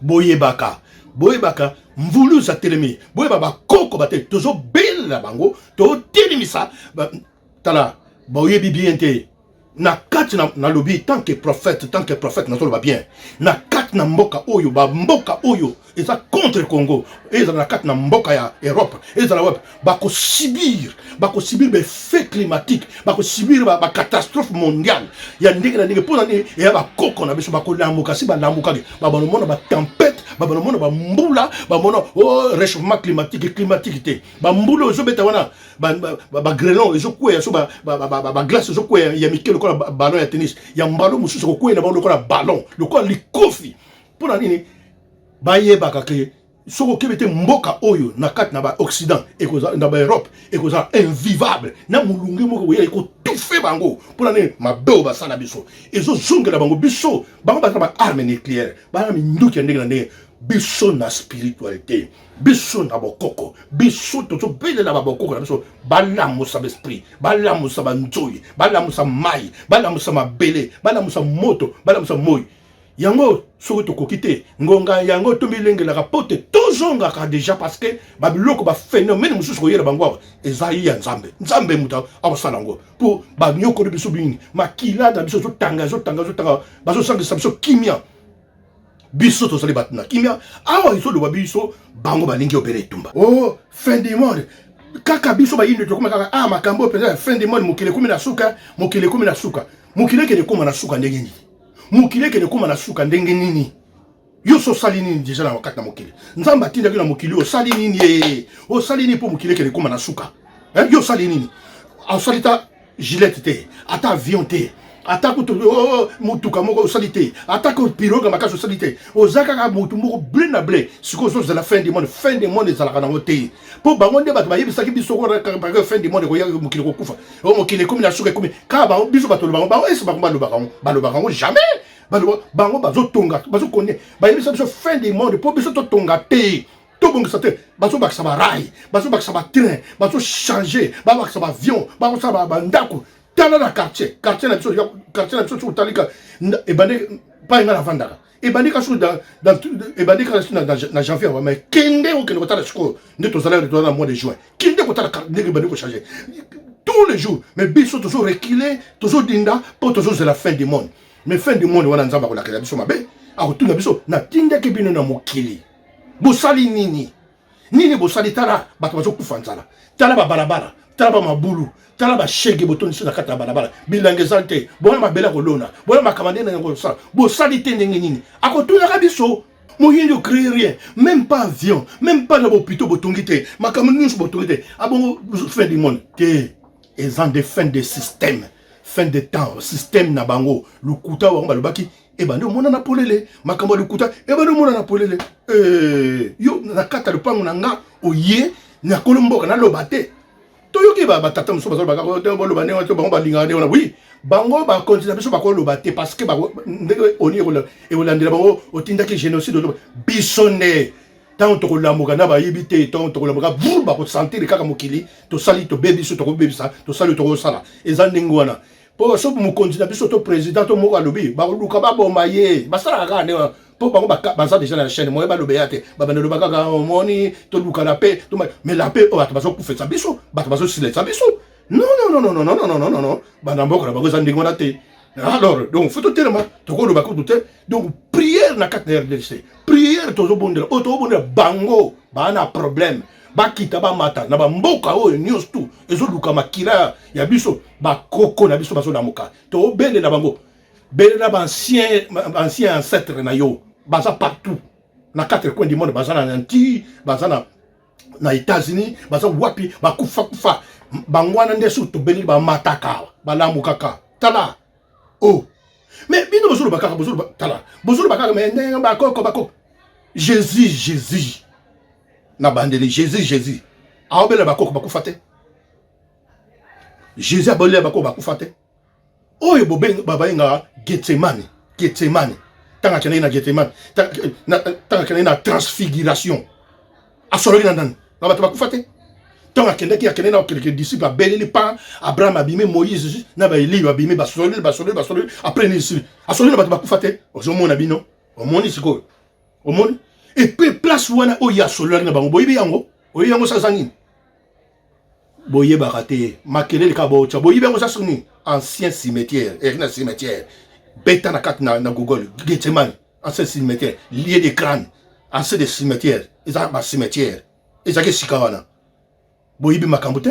Boyebaka, boyebaka, mvuluzi atelemi. Boyeba, bakoko bate, tozobelela bango, totelemisa. Tala, boyebi bien te na kati nalobi tant que prophète, tant que prophète nazoloba bien. Na kati na mboka oyo, bamboka oyo eza contre Congo, ezala na kati na mboka ya Europe, ezala wapi, bakosubir, bakosubir baeffet climatique, bakosubir bacatastrophe mondiale ya ndenge na ndenge. Mpo na nini? Eya bakoko na biso bakolamuka. Si balamukaki, babanomona batempête, babanomona bambula, bamona oh, réchauffement climatique, climatique te. Bambula oyo ezobeta wana, bagrêlon ezokweya, so baglace ezokweya ya mike lokola ballon ya tennis, ya mbalo mosusu ekokweya na bango lokola ballon, lokola likofi. Mpo na nini? Bayebaka ke soki okebi te, mboka oyo na kati na baoccident, na baeurope, ekozala invivable na molunge moko boye ekotufe bango. Mpona nini? Mabe oyo basala biso ezozongela bango. Biso, bango baza na baarme nucléaire, bana minduki ya ndenge na ndenge. Biso na spiritualité, biso na bokoko, biso tozobelela babokoko na biso balamusa baesprit, balamusa banzoi, balamusa mai, balamusa mabele, balamusa moto, balamusa moi. Yango soki tokoki te ngonga yango tomilengelaka mpo te tozongaka deja, parce que babiloko baphénomène mosusu koyela bango awa ezali ya Nzambe. Nzambe moto akosala yango mpo banyokoli biso mingi, makila na biso ezotanga, ezotanga, ezotanga, bazosangisa biso kimia. Biso tozali bato na kimia awa, ezoloba biso bango balingi obele etumba. Oh, fin du monde kaka biso bayindo tokoma kaka ah, makambo oyo mpenza ya fin du monde, mokili ekomi na suka, mokili ekomi na suka. Mokili ekende ekóma na suka ndenge nini? Mokili ekende ekóma na suka ndenge nini? Yo so osali nini deja na kati na mokili? Nzambe atindaki na mokili, osali nini? Ye osali nini mpo mokili ekende ekóma na suka? Yo osali nini? Osali ta Gillette te, ata avion te, ata kutu oh, motuka moko osali te, ata pirogue makasi osali te. Oza kaka motu moko blé na blé. Sikoyo ozozela fin du monde. Fin du monde ezalaka nango te, mpo bango nde bato bayebisaki biso fin du monde ekoya, mokili kokufa, o mokili ekomi na suka, ekomi kaka bango. Biso bato bango bango ese bango balobaka yango, balobaka yango jamais. Bango bazotonga, bazokone bayebisa biso fin du monde mpo biso totonga te, tobongisa te. Bazobakisa barail, bazobakisa batrain, bazochange, babakisa baavion, bakosala bandako. Tala na quartier na biso, quartier na biso soki otalika ebandi pai nga navandaka, ebandi ka soki ebandi kaka na janvier awa. Mais kende, okende kotala sikoyo nde tozala, tozala na mois de juin. Kende kotala ndenge ebandi kochange tous les jours. Mais biso tozo reculer, tozodinda mpo tozozela fin du monde. Mais fin du monde wana, Nzambe akolakela biso mabe, akotuna biso: natindaki bino na mokili, bosali nini? Nini bosali? Tala bato bazokufa nzala, tala babalabala, tala bamabulu, tala bashege botondisi na kati ya balabala, bilanga ezali te, bona mabele kolona, bona makambo ndenge yango kosala, bosali te ndenge nini? Akotunaka biso. Moyindi ocrée rien, même pas avion, même pas na bopito botongi te, makambo nyonso botongi te. Abongo fin du monde te, eza nde fin de système, fin de temps, système na bango. Lokuta bango balobaki ebandi omonana polele, makambo ya lokuta ebandi omonana polele. Eh, yo na kati ya lopango na nga oye na kolo mboka naloba te. Toyoki batata mosusu bazolobaka, boloba ndenge to bango balingaka ndenge wana. Oui, bango bakonzi na biso bakoloba te, parce que ndenge oni ekolandela bango, otindaki génocide. Biso nde ntango tokolamuka na bayebi te, ntango tokolamuka bur, bakosentir kaka mokili tosali, tobebi so tokobebisa, tosali, tokosala, eza ndenge wana. Mpo soki mokonzi na biso to président to moko alobi, bakoluka baboma ye. Basalaka kaka ndenge wana mpo bango baza déjà na chaîne moye baloba ya te. Babanda loba kaka omoni toluka la paix, mais la paix oyo bato bazokufesa biso, bato bazosilisa biso, non, non, non, non, non, non, non, non, non. Bana mboka na bango eza ndenge wana te. Alors donc faut totelema, tokoloba kutu te. Donc prière na kati na RDC, prière tozobondela oyo, tozobondela bango baa na problème, bakita bamata na bamboka oyo nyonso tu ezoluka makila ya biso. Bakoko na biso bazolamuka, tobelela bango. Belela baancien, ancien ancêtre na yo, baza partout na quatre coins du monde, baza na Antilles, baza na États-Unis, baza wapi, bakufa kufa. Bango wana nde soki tobeleli, bamataka, balamukaka. Tala o oh. Mais bino bozoloba kaka, bozoloba, tala, bozoloba kaka, mais ndenge bakoko, bakoko Jésus, Jésus na bandeli, Jésus, Jésus aobelela bakoko bakufa te. Jésus abolela bakoko bakufa te. Oyo babengaka Getsemane, Getsemane, ntango akendaki na Getsemane, ntango akendaki na transfiguration, asololi na nani? Na bato bakufa te. Ntango akendaki, akendaki na quelques disciple, abeleli pa Abraham abimi, Moïse na baElie babimi, basololi, basololi, basololi. Après nini esili? Asololi na bato bakufa te. Ozomona bino, omoni sikoyo, omoni et puis place wana oyo asololaki na bango, boyebi yango, oyebi yango sasa nini? Boyebaka te, makelele kaka botya. Boyebi yango sasa nini? Ancien cimetière eyaki na cimetière. Beta na kati na Google Getsemane ancien cimetière, lieu de crâne, ancien de cimetière. Eza bacimetière ezalaki esika wana. Boyebi makambo te.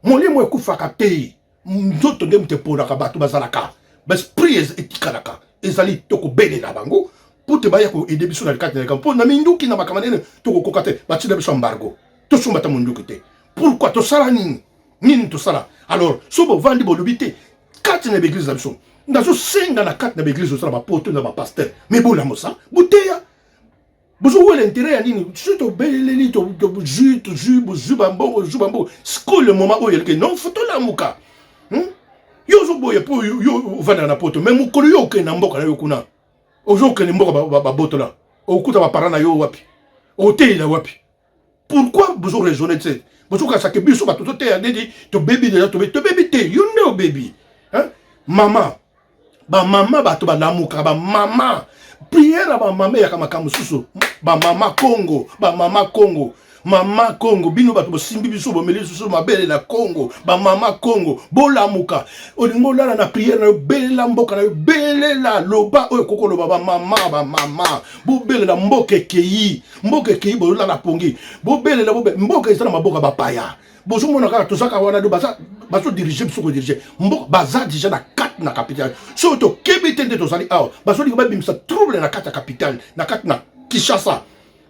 Molimo ekufaka te, nzoto nde moto eponaka. Bato bazalaka baesprit etikalaka. Ezali tokobelela bango mpo te baya koaider biso na kati na likambo, mpo na minduki na makambo nene tokokoka te. Batinda biso embargo, tosomba ta monduki te. Pourquoi? Tosala nini? Nini tosala? Alors so bovandi, bolobi te kati na baeglise na biso. Nazosenga na kati na baeglise, osala bapoto na bapasteur, mais bolamosa, boteya. Bozowela intérêt ya nini? Soki tobeleli, tozwi, tozwi, bozwi bambongo, ozwi bambongo. Sikoyo le moment oyo eleke, non, faut tolamuka. Yo ozoboya mpo yo ovandaka na poto, mais mokolo yo okende na mboka na yo kuna, ozokende mboka babotola, okuta baparent na yo wapi? Oteyela wapi? Pourquoi bozo raisonner te? Bozokasaka biso bato toteya neti tobebi deja. Tobebi te, yo nde obebi. Mama, bamama, bato balamukaka, bamama. Prière ya bamama eyaka makambo mosusu. Bamama Congo, bamama Congo, mama Congo, bino bato bosimbi biso, bomeli biso mabele na Congo. Bamama Congo, bolamuka. Olingi olala na prière na yo, belela mboka na yo, belela, loba oyo ekoki koloba. Bamama, bamama, bobelela mboka ekei, mboka ekei, bolala pongi, bobelela, bobe mboka eza na maboka bapaya. Bozomona kaka tozaka wana, do bazodirige biso, kodirige mboka baza deja na kati na capitale. Soki tokebi te, nde tozali awa, bazolinga babimisa trouble na kati ya capitale, na kati na Kinshasa,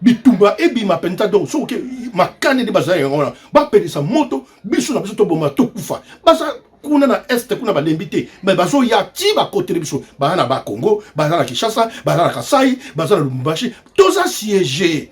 bitumba ebima mpenza. Donc soki makani nde baza yango wana, bapelisa moto, biso na biso toboma, tokufa. Baza kuna na Est kuna, balembi te, me bazoya ti bakoteli biso. Baza na Bakongo, baza na Kinshasa, baza na Kasai, baza na Lubumbashi. Toza siège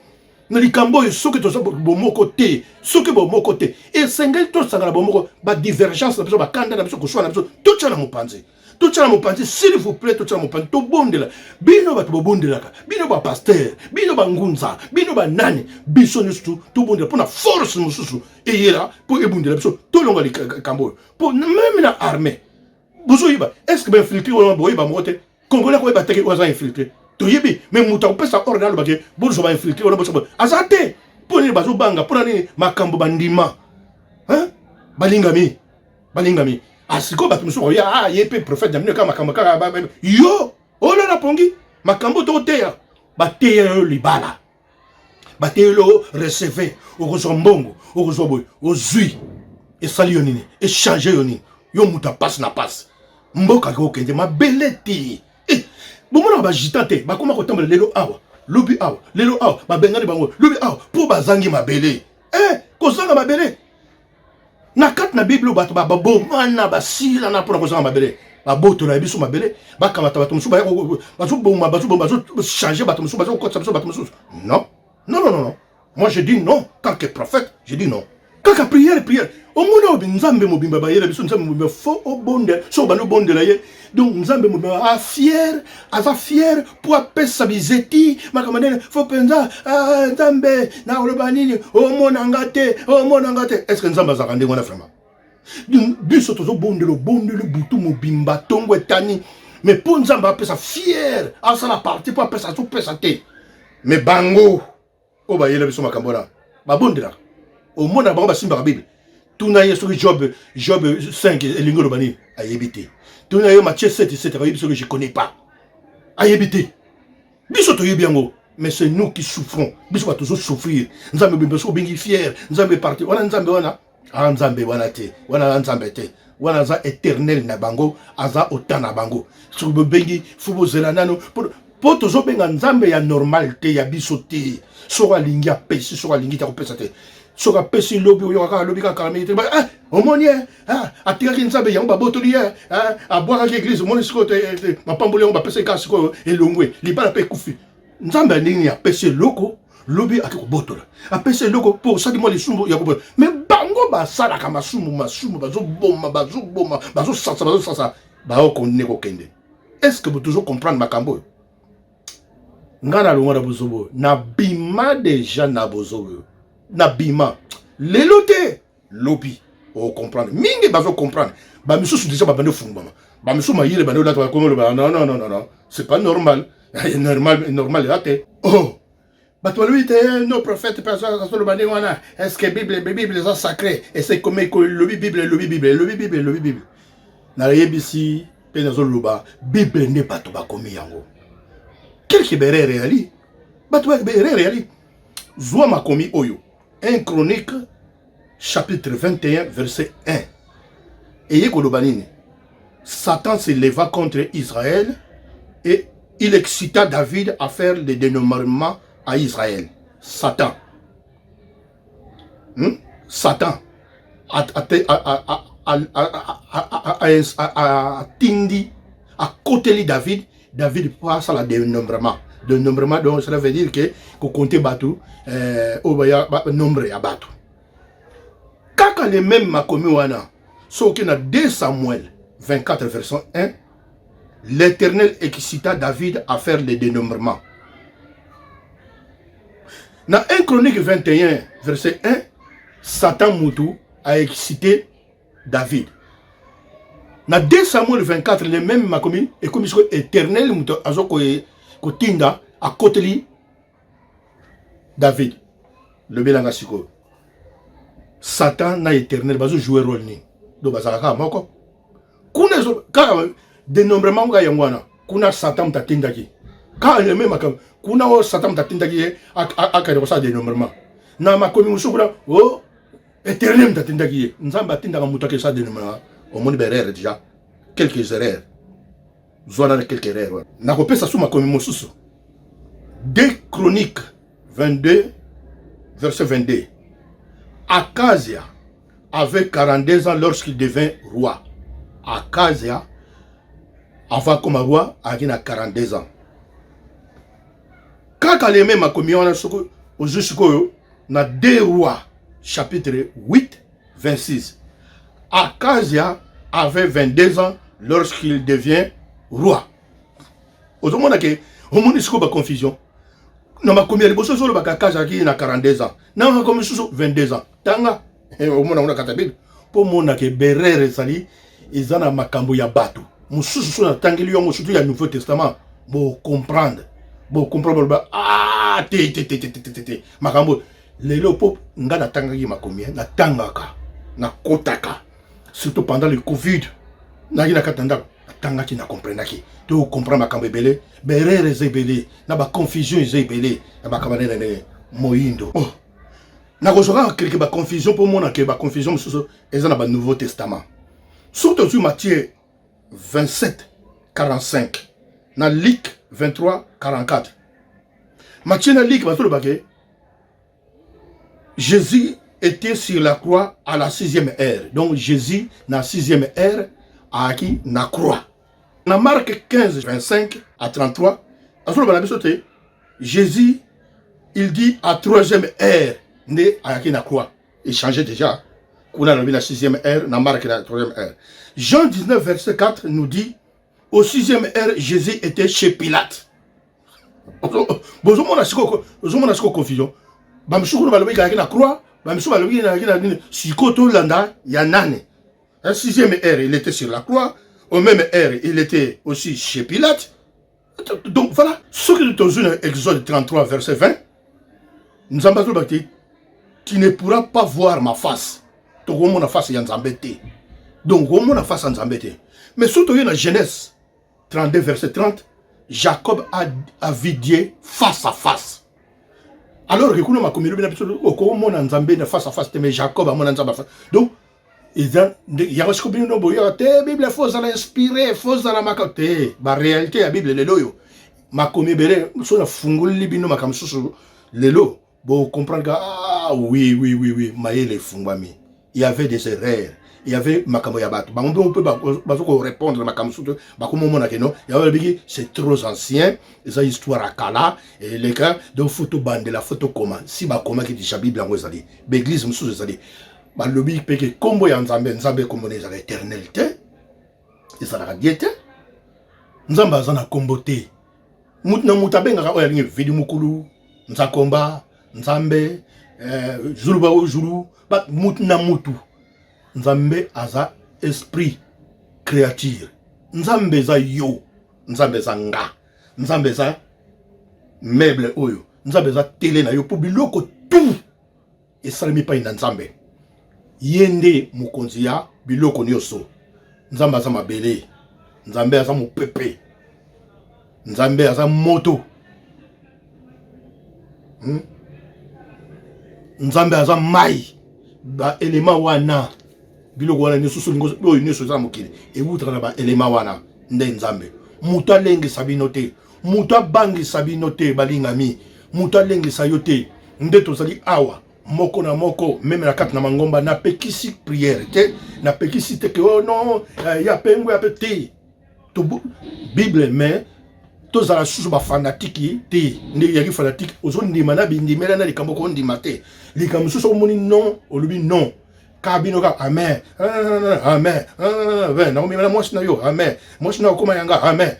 na likambo oyo. Soki toza bomoko te, soki bomoko te, esengeli tosangana bomoko. Badivergence na biso, bakanda na biso, koswana na biso, totya na mopanzi, totya na mopanzi, s'il vous plaît, totya na mopanzi. Tobondela. Bino bato bobondelaka, bino bapasteur, bino bangunza, bino banani, biso nyonso tobondela mpona force mosusu eyela mpo ebundela biso, tolonga likambo oyo. Mpo même na armée bozoyeba, est ce que bainfiltré wana boyeba moko te? Congolais koyeba teke oyo aza infiltré, toyebi, mais moto akopesa ordre, alobake bozwa bainfiltré wana, boso aza te. Mpo nini bazobanga? Mpona nini makambo bandima? Balingami, balingami, asikoyo bato mosusu bakoya: "Ah, ye mpe prophète na bino, kaka makambo kaka yo olala pongi." Makambo toteya, bateya yo libala, bateya yo receve, okozwa mbongo, okozwa boye, ozwi, esali yo nini? Echange yo nini? Yo moto apasi na pasi, mboka kokende mabele te. Eh, bomonaka bagitan te, bakoma kotambola lelo awa, lobi awa, lelo awa, babengani bango lobi awa mpo bazangi mabele. Eh, kozanga mabele na kati na Bible, bato babomana, basilana mpona kozanga mabele. Babotola biso mabele, bakamata bato mosusu, bazoboma, bazoboma, bazochange bato mosusu, bazokotisa biso bato mosusu. Non, non, non, non, moi je dis non. Tant que prophète, je dis non. Kaka prière, prière, omoni oyo Nzambe mobimba bayela biso. Nzambe mobimba, fo obondela. So obandi obondela ye, donc Nzambe mobimba afier, aza fier mpo apesa bizeti makambo ndene. Fo mpenza Nzambe nakoloba nini? Omonanga te, omonanga te. Est ce que Nzambe azalaka ndenge wana vraiment? Biso tozobondela, obondeli butu mobimba, ntongo etani, mais mpo Nzambe apesa fier, asala parti mpo apesa, azopesa te. Mais bango oyo bayela biso makambo wana babondelaka, omona bango basimbaka Bible. Tuna ye soki Job 5 elingi oloba nini, ayebi te. Tuna ye Matthieu 7 7, ayebi soki je connais pas, ayebi te. Biso toyebi yango, mais c'est nous qui souffrons. Biso bato tozosouffrir. Nzambe obimba, soki obengi fier Nzambe parti wana, Nzambe wana, aza Nzambe wana te, wana aza Nzambe te, wana aza éternel na bango, aza ota na bango. Soki bobengi, fo bozela nano, mpo tozobenga Nzambe ya normal te, ya biso te. Soki alingi apesi, soki alingi te akopesa te. Soki apesi lobi, oyoka kaka lobi kaka mingi te: "Ah, omoni ye, ah, atikaki Nzambe yango, babotoli ye, ah, abwakaki église, omoni sikoyo te, mapamboli yango bapesaki kaka sikoyo elongwe, libala mpe ekufi." Nzambe ya ndenge apesi eloko, lobi ake kobotola. Apesi eloko mpo osali mwa lisumu ya kobotola. Mais bango basalaka masumu, masumu, bazoboma, bazoboma, bazosasa, bazosasa, baokonde kokende. Est ce que toujours comprendre makambo oyo? Ngai nalongwa na bozobo oyo, nabima deja na bozobo oyo, nabima lelo te, lobi ocomprendre. Mingi bazocomprendre, bamisusu deja babandi ofungwama, bamisusu mayele bandi olata, bakomi oloba: "Non, non, non, non, c'est pas normal, normal, normal eza te." Oh, bato balobi te: "No, prophète mpe azoloba ndenge wana. Est ce que Bible eza sacré? Ese ekomi elobi Bible, elobi Bible, elobi Bible, elobi Bible." Nayebisi mpe nazoloba, Bible nde bato bakomi yango, quelque berere eyali bato, berere eyali. Zwa makomi oyo, 1 Chronique chapitre 21 verset 1, eye koloba nini? Satan se leva contre Israël et il excita David à faire le dénombrement à Israël. Satan, Satan atindi, akoteli David, David mpo asala dénombrement. Dénombrement, donc cela veut dire que kokonte bato oyo baya, nombre ya bato. Kaka le même makomi wana, soki na 2 Samuel 24 verset 1, l'Éternel excita David à faire le dénombrement. Na 1 Chronique 21 verset 1, Satan mutu a excité David. Na 2 Samuel 24, le même makomi ekomi sikoyo Éternel moto azokoye. kotinda akoteli David. Lobelanga sikoyo, Satan na Éternel bazo jouer rôle nini? Donc bazalaka kaka moko kuna, ezo kaka dénombrement kaka yango wana. Kuna Satan moto atindaki kaka le même makambo kuna oyo Satan moto atindaki ye akende kosala dénombrement na makomi mosusu. Kuna o oh, Éternel moto atindaki ye. Nzambe atindaka moto akende kosala dénombrement? Omoni baerreur déjà, quelques erreurs. Zwa nana quelques erreurs wana, nakopesa su makomi mosusu. 2 Chroniques 22 verset 22: Akazia avait 42 ans lorsqu'il devint roi. Akazia, avant comme roi, azalaki na 42 ans. Kaka leme makomi wana, soki ozwi sikoyo na 2 Rois chapitre 8 26, Akazia avait 22 ans lorsqu'il devient roi. Ozomona ke omoni sikoyo baconfusion na makomi ya liboso. Ezolobaka Akazia azalaki na 42 ans, na makomi mosusu 22 ans. Tanga, omona ngo na kati ya Bible mpo omona ke baerreur ezali, eza na makambo ya bato mosusu. So natangeli yango, surtout ya Nouveau Testament, bocomprendre, bocomprendre, boloba: ah, te te te te te te te. Makambo lelo, mpo nga natangaki makomi, natangaka, nakotaka, surtout pendant le Covid, nayaki na kati na ndako, natangaki, na comprenaki to comprendre makambo ebele. Baerreur eza ebele na baconfusion eza ebele na makambo ndenge ndenge moyindo. Oh, nakozwa kaka quelque baconfusion mpo omona ke baconfusion mosusu eza na banouveau testament. Soki tozwi Matthieu 27 45 na Luc 23 44, Matthieu na Luc bazoloba ke Jésus était sur la croix à la sixième heure. Donc Jésus na sixième heure ayaki na croix. Na Marc 15 25 à 33, azoloba na biso te Jésus, il dit, à troisième heure nde ayaki na croix. Échangé déjà kuna, alobi na sixième heure na Marc, na troisième heure. Jean 19 verset 4 nous dit: au sixième heure, Jésus était chez Pilate. Bozomona sikoyo, ozomona sikoyo confusion. Bamisusu kuna balobi kayaki na croix, bamisusu balobi kayaki na nini. Sikoyo tolanda ya nani? Un sixième heure, il était sur la croix, au même heure, il était aussi chez Pilate. Donc voilà. Soki tozwi na Exode 33 verset 20, Nzambe azoloba te: tu ne pourras pas voir ma face. Tokomona face ya Nzambe te. Donc okomona face ya Nzambe te. Mais soki toye na Genèse 32 verset 30, Jacob a vu Dieu face à face, alors que kuna makomi elobi na biso okomona Nzambe na face à face te. Mais Jacob amona Nzambe face. Donc eza yango siko bino boyaka te Bible faut ozala inspiré, faut ozala makambo te. Baréalité ya Bible lelo oyo, makomi ebele, so nafungoleli bino makambo mosusu lelo, bocomprendre ka: ah oui, mayele efungwami. Il y avait des erreurs, il y avait makambo ya bato, bango mpe bazo korépondre makambo mosusu. Bakomomona ke no, yango balobiki c'est trop ancien, eza histoire ya kala eleka. Donc faut tobandela, faut tokoma. Si bakomaki déjà Bible yango, ezali baeglise mosusu ezali, balobi mpe ke nkombo ya Nzambe, Nzambe nkombo na ezala Éternel te, ezalaka Dieu te. Nzambe aza na nkombo te. Mutu na mutu abengaka oyo alingi: Vidi Mokulu, Nzakomba, Nzambe, zulu ba zulu, mutu na mutu. Nzambe aza esprit, créature. Nzambe eza yo, Nzambe eza nga, Nzambe eza meuble oyo, Nzambe eza tele na yo, mpo biloko tout esalemi epai na Nzambe. Ye nde mokonzi ya biloko nyonso. Nzambe aza mabele, Nzambe aza mopepe, Nzambe aza moto, Nzambe aza mai. Baelema wana, biloko wana nyonso oyo nyonso eza na mokili ewutaka na baelema wana nde Nzambe. Moto alengisa bino te, moto abangisa bino te. Balingami, moto alengisa yo te. Nde tozali awa moko na moko, même na kati na mangomba. Napekisi prière te, napekisi te ke oh non, ya pengo ya pe te. Bible, mais tozala susu bafanatike te. Ndenge yaki fanatique, ozondima na bindimela na likambo, kondima te likambo mosusu. Omoni non, olobi non. Kaka bino kaka amen, amen, nakomema na mwasi na yo, amen, mwasi na okóma yanga, amen.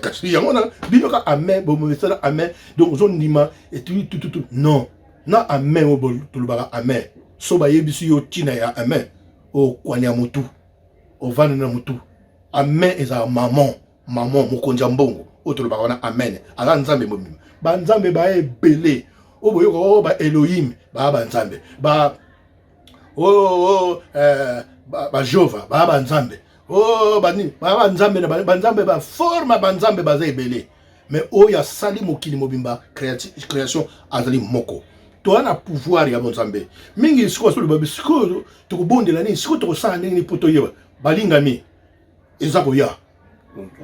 Kasi yango na bino kaka amen, bomesala amen. Donc ozondima etu tututu non na amen oyo tolobaka amen. So bayebisi yo ntina ya amen, okwanya motu, ovanda na motu. Amen ezala mamon, mamon mokonzi ya mbongo. Oyo tolobaka wana amen, aza Nzambe mobimba. Banzambe ba ebele oyo boyoka oyo oh, ba Elohim ba banzambe ba oh, oh, eh, ba Jehova ba banzambe oh, banini ba banzambe na banzambe ba forme banzambe baza ebele, mais oyo asali mokili mobimba création azali moko. Toza na pouvoir ya bonzambe mingi. Sikoyo azoloba, sikoyo tokobondela nini? Sikoyo tokosala ndenge nini mpo toyeba? Balingami, eza koya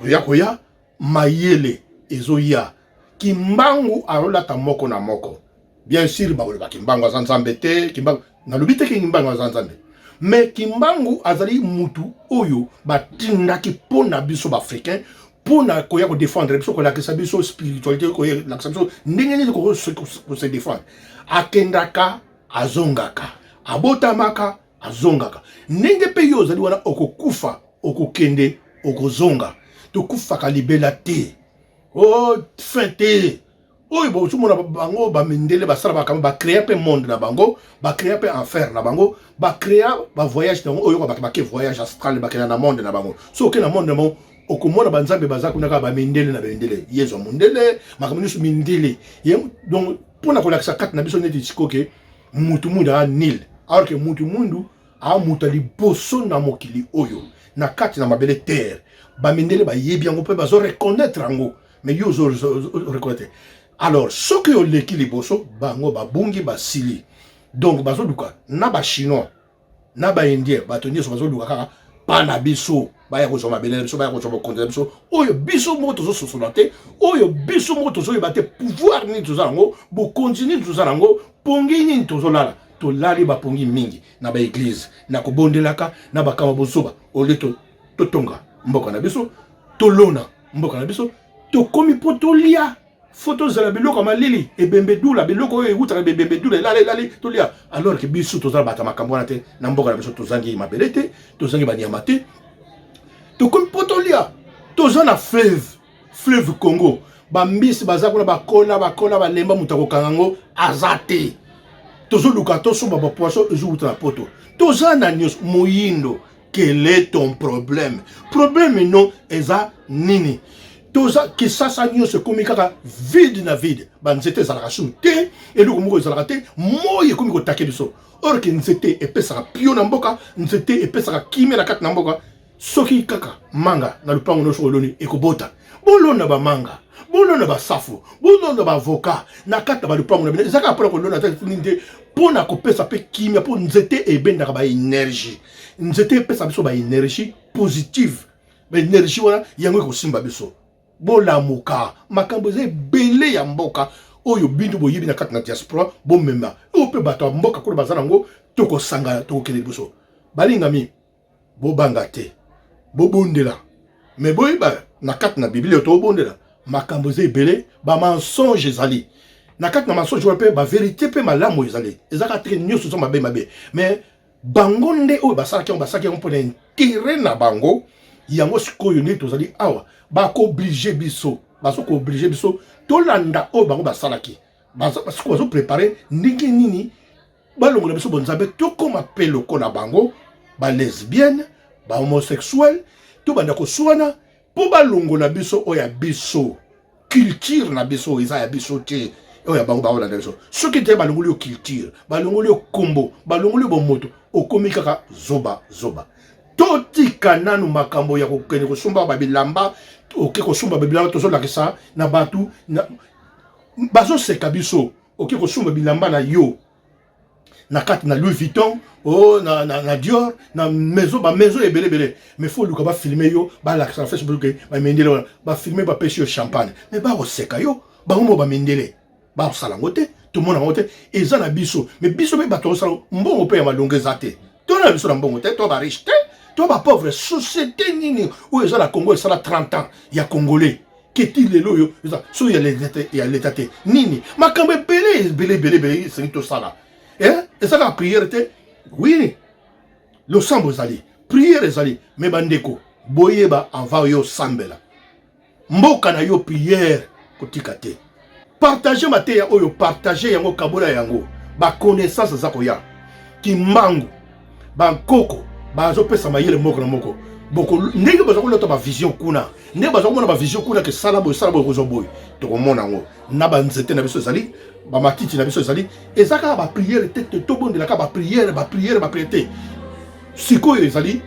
koya koya, mayele ezoya. Kimbangu alolata moko na moko. Bien sûr bakoloba Kimbangu aza nzambe te. Kimbangu, nalobi te Kimbangu aza nzambe, mais Kimbangu azali mutu oyo batindaki mpo na biso baafricain, mpo na koya kodefendre biso, kolakisa biso spiritualité, kolakisa biso ndenge nini kose défendre. Akendaka, azongaka, abotamaka, azongaka. Ndenge mpe yo ozali wana, okokufa, okokende, okozonga. Tokufaka libela te, o fin te. Oyo bozomona bango bamindele basala makambo, bacréa mpe monde na bango, bacréa mpe enfer na bango, bacréa bavoyage na bango. Oyoka bato bake voyage astral, bakenda na monde na bango. So oke na monde na bango, okomona banzambe baza kuna kaka bamindele na bamindele, yezu ya mondele, makambo nyonso mindele. Donc mpona kolakisa kati na biso neti sikoke mutu mwindu aa nil, alors que mutu mwindu aa moto ya liboso na mokili oyo, na kati na mabele terre. Bamindele bayebi yango mpe bazo reconnaître yango, mais yo ozo reconnaître. Alors soki oleki liboso, bango babungi, basili. Donc bazoluka na bachinois na baindien, bato nyonso bazoluka kaka pa na biso, baya kozwa mabele na biso, baya kozwa bokonzi na biso oyo biso moko tozososola te, oyo biso moko tozoyeba te pouvoir nini toza yango, bokonzi nini toza yango, pongi nini tozolala. Tolali bapongi mingi na baeglize, na kobondelaka na bakama bozoba, olie totonga mboka na biso, tolona mboka na biso. Tokomi mpo tolia, fo tozala biloko ya malili, ebembe dula, biloko oyo ewutaka bebembe dula, elala elali, tolia, alors ke biso tozala bato ya makambo wana te. Na mboka na biso tozangi mabele te, tozangi banyama te. Tokomi mpo tolia, toza na fleuve, fleuve Congo, bambisi baza kuna, bakola bakola, balemba, moto akokanga yango aza te. Tozoluka tosomba bapoisson ezowuta na poto. Toza na nyonso. Moyindo, quel est ton problème? Problème no eza nini? Toza Kisasa nyonso ekomi kaka vide na vide, banzete ezalaka su te, eloko moko ezalaka te, moi ekomi kotake biso. Or ke nzete epesaka pio na mboka, nzete epesaka kimia na kati na mboka. Soki kaka manga na lupango nyonso oloni, ekobota. Bolona bamanga, bolona basafu, bolona baavoka na kati na balupango na bino. Eza kaka mpona kolona te, nini te, mpona kopesa mpe kimia, mpo nzete ebendaka baénergie. Nzete epesa biso baénergie positive. Baénergie wana yango ekosimba biso. Bolamuka, makambo eza ebele ya mboka oyo bino boyebi na kati na diaspora, bomema oyo mpe bato ya mboka kuna baza nango, tokosangana, tokokende liboso. Balingami, bobanga te, bobondela, me boyeba na kati na Biblia tobondela. Makambo eza ebele, bamensonge ezali na kati na mensonge wana, mpe baverité mpe malamu ezali. Eza kaka te nyonso eza mabe mabe, mais bango nde oyo basalaki yango, basalaki yango mpona intérêt na bango. Yango sikoyo nde tozali awa, bakooblige biso, bazokoobliger biso tolanda oyo bango basalaki. Sikoyo bazoprépare ndenge nini balongola biso bonzambe, tokóma mpe lokola bango, balesbienne, bahomosexuel, tobanda koswana mpo balongola biso oyo ya biso, culture na biso eza ya biso te, oyo ya bango baolanda biso. Soki te balongoli yo culture, balongoli yo kombo, balongoli yo bomoto, okomi kaka zoba zoba. Totika nanu makambo ya kokende kosomba babilamba. Oke kosomba babilamba, tozolakisa na bato, bazoseka biso. Oke kosomba bilamba na yo na kati na Louis Vuitton, oh, na Dior, na maison, bamaison ebele ebele, mais faut oluka bafilme yo, balakisa na Facebook ke bamindele wana bafilme, bapesi yo champagne, mais bakoseka yo. Bango mo bamindele bakosala yango te, tomona yango te. Eza na biso, mais biso mpe bato osala mbongo mpe ya malongo eza te. Tona biso na mbongo te, to bariche te, to bapauvre. Société nini oyo eza na Congo esala 30 ans ya congolais keti lelo oyo eza soki ya leta te? Nini? Makambo ebele ebele ebele ebele esengi tosala. Eza kaka prière te. Oui, losambo ezali, prière ezali, mais bandeko, boyeba, avant yo osambela mboka na yo, prière kotika te. Partage mateya oyo, partage yango, kabola yango. Baconnaissance eza koya. Kimbangu, bankoko bazopesa mayele moko na moko. Boko ndenge baza kolota ba vision kuna, ndenge baza komona ba vision kuna ke sala boye, sala boye, kozwa boye, tokomona yango na banzete na biso ezali, bamatiti na biso ezali. Eza kaka bapriere te, tobondela kaka bapriere, bapriere, bapriere te. Sikoyo ezali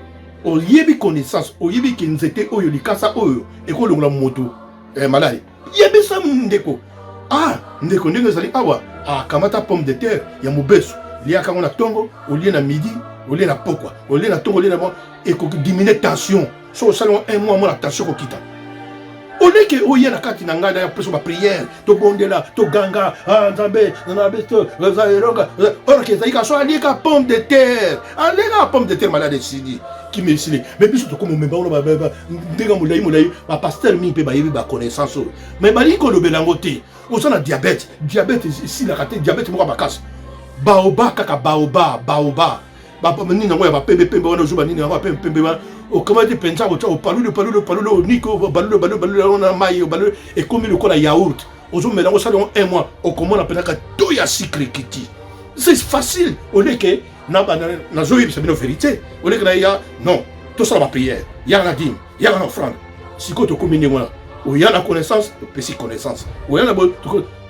oyebi connaissance, oyebi ke nzete oyo, likasa oyo ekolongola moto eh, malali. Yebisa ndeko, ah ndeko, ndenge ezali awa, ah, kamata pomme de terre ya mobesu, liaka yango na ntongo, olie na midi, olie na pokwa, olie na ntongo, olie na mwa, ekoki diminue tension. Soki osali yango un mois, mona tension ekokita. Oleke oye na kati na ngai na pesa ba prière, tobondela, toganga, ah Nzambe na biso elonga, or ke ezali ka so alieka pomme de terre, alieka pomme de terre, malade esili, kimi esili. Mais biso tokoma omemba wana ndenge molai molai. Bapasteur mingi mpe bayebi baconnaissance oyo, mais balingi kolobela yango te. Oza na diabète, diabète esilaka te, diabète moko ya makasi, baoba kaka, baoba, baoba nini yango ya bapembe pembe wana, ozoba nini yango ya pembe pembe wana, okamati mpenza, otya, opaluli, opaluli, opaluli, oniki, obaluli, obaluli, obaluli yango na mai, obaluli, ekomi lokola yaourt, ozomela yango. Osali yango un mois, okomona mpenza ka to ya sucre ekiti. C'est facile. Oleke nazoyebisa bino vérité, oleke na ya non, tosala baprière, yaka na dime, yaka na offrande. Sikoyo tokomi ndenge wana. Oya na connaissance, topesi connaissance. Oya na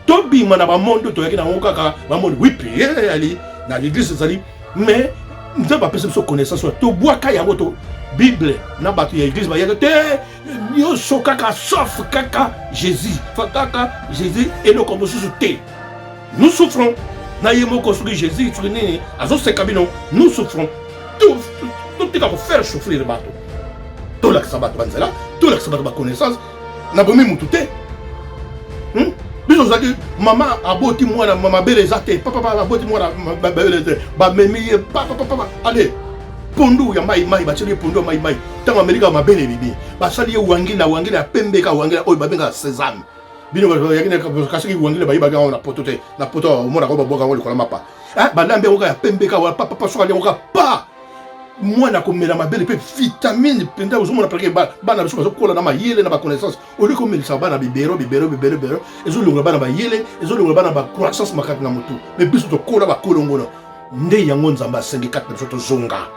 tobima na bamonde toyaki nango kaka bamonde. Oui, prière eyali na l'église ezali, mais Nzambe apesi biso connaissance wana, tobwaka yango. To bible na bato ya église bayaka te, nyonso kaka sauf kaka Jésus, fa kaka Jésus, eloko mosusu te. Nous souffrons na ye moko, soki Jésus, soki nini, azoseka bino. Nous souffrons. Totika kofaire souffrir bato, tolakisa bato banzela, tolakisa bato baconnaissance. Nabomi mutu te, Biso ozalaki mama aboti mwana, mabele eza te, papa aboti mwana, mabele te, bamemi ye papapapa, ale pondu ya mai mai, batieli ye pondu ya mai mai. Ntango amelika, mabele ebimi, basali ye wangila, wangila ya pembe, ka wangila oyo babengaka sésame. Bino kasiki wangila bayebaki yango na poto te. Na poto omonaka oyo babwaka yango likolo mapa, balambi yango kaka ya pembe, ka papapa. Soki ali yango ka pa mwana komela mabele mpe vitamine mpenza, ozomona peke bana biso bazokola na mayele na baconnaissance. Olie komelisa bana bibero, bibero, bibero, bibero, ezolongola bana bayele, ezolongola bana bacroissance makati na motu. Me biso tokola bakolongono nde yango. Nzambe asengi kati na biso tozonga,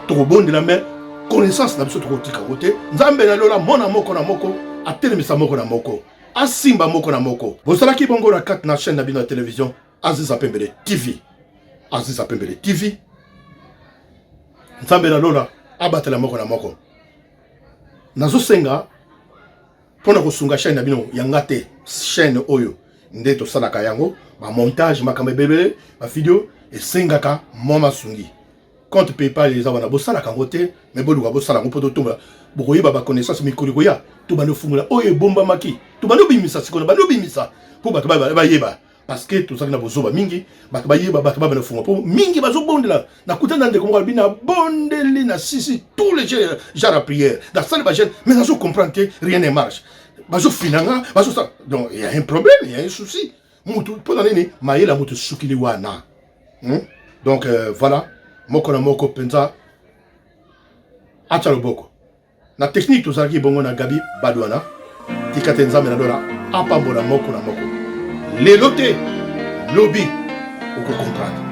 tokobondela, me connaissance na biso tokotika yango te. Nzambe na lola, mona moko na moko, atelemisa moko na moko, asimba moko na moko. Bozalaki bongo na kati na chaîne na bino ya télévision Aziza Pembele TV, Aziza Pembele TV. Nzambe na lola abatela moko na moko. Nazosenga mpona kosunga chaîne na bino, yanga te, chaîne oyo nde tosalaka yango, bamontage, makambo ebele, bavideo, esengaka mwa masungi. Compte PayPal eza wana, bosalaka yango te, me boluka bosala yango mpo totombola. Bokoyeba baconnaissance mikolo ekoya. Tobandi ofungola oyo ebombamaki, tobandi obimisa sikoyo, bandi obimisa mpo bato bayeba, parce que tozalaki na bozoba mingi. Bato bayeba, bato babanda kofunga, mpo mingi bazobondela. Nakutani na ndeko moko, alobi: nabondeli na sisi tous les genre ya prière, nasali bajeûne, mais nazo comprendre te, rien ne marche, bazofina nga, bazosala. Donc il y a un problème, il y a un souci. Mutu mpo na nini mayele ya moto esukili wana, Donc voilà, moko na moko mpenza atya loboko na technique. Tozalaki bongo na Gabi Badwana. Tika te Nzambe na lola apambola moko na moko. Lelo te, lobi okokomprendre.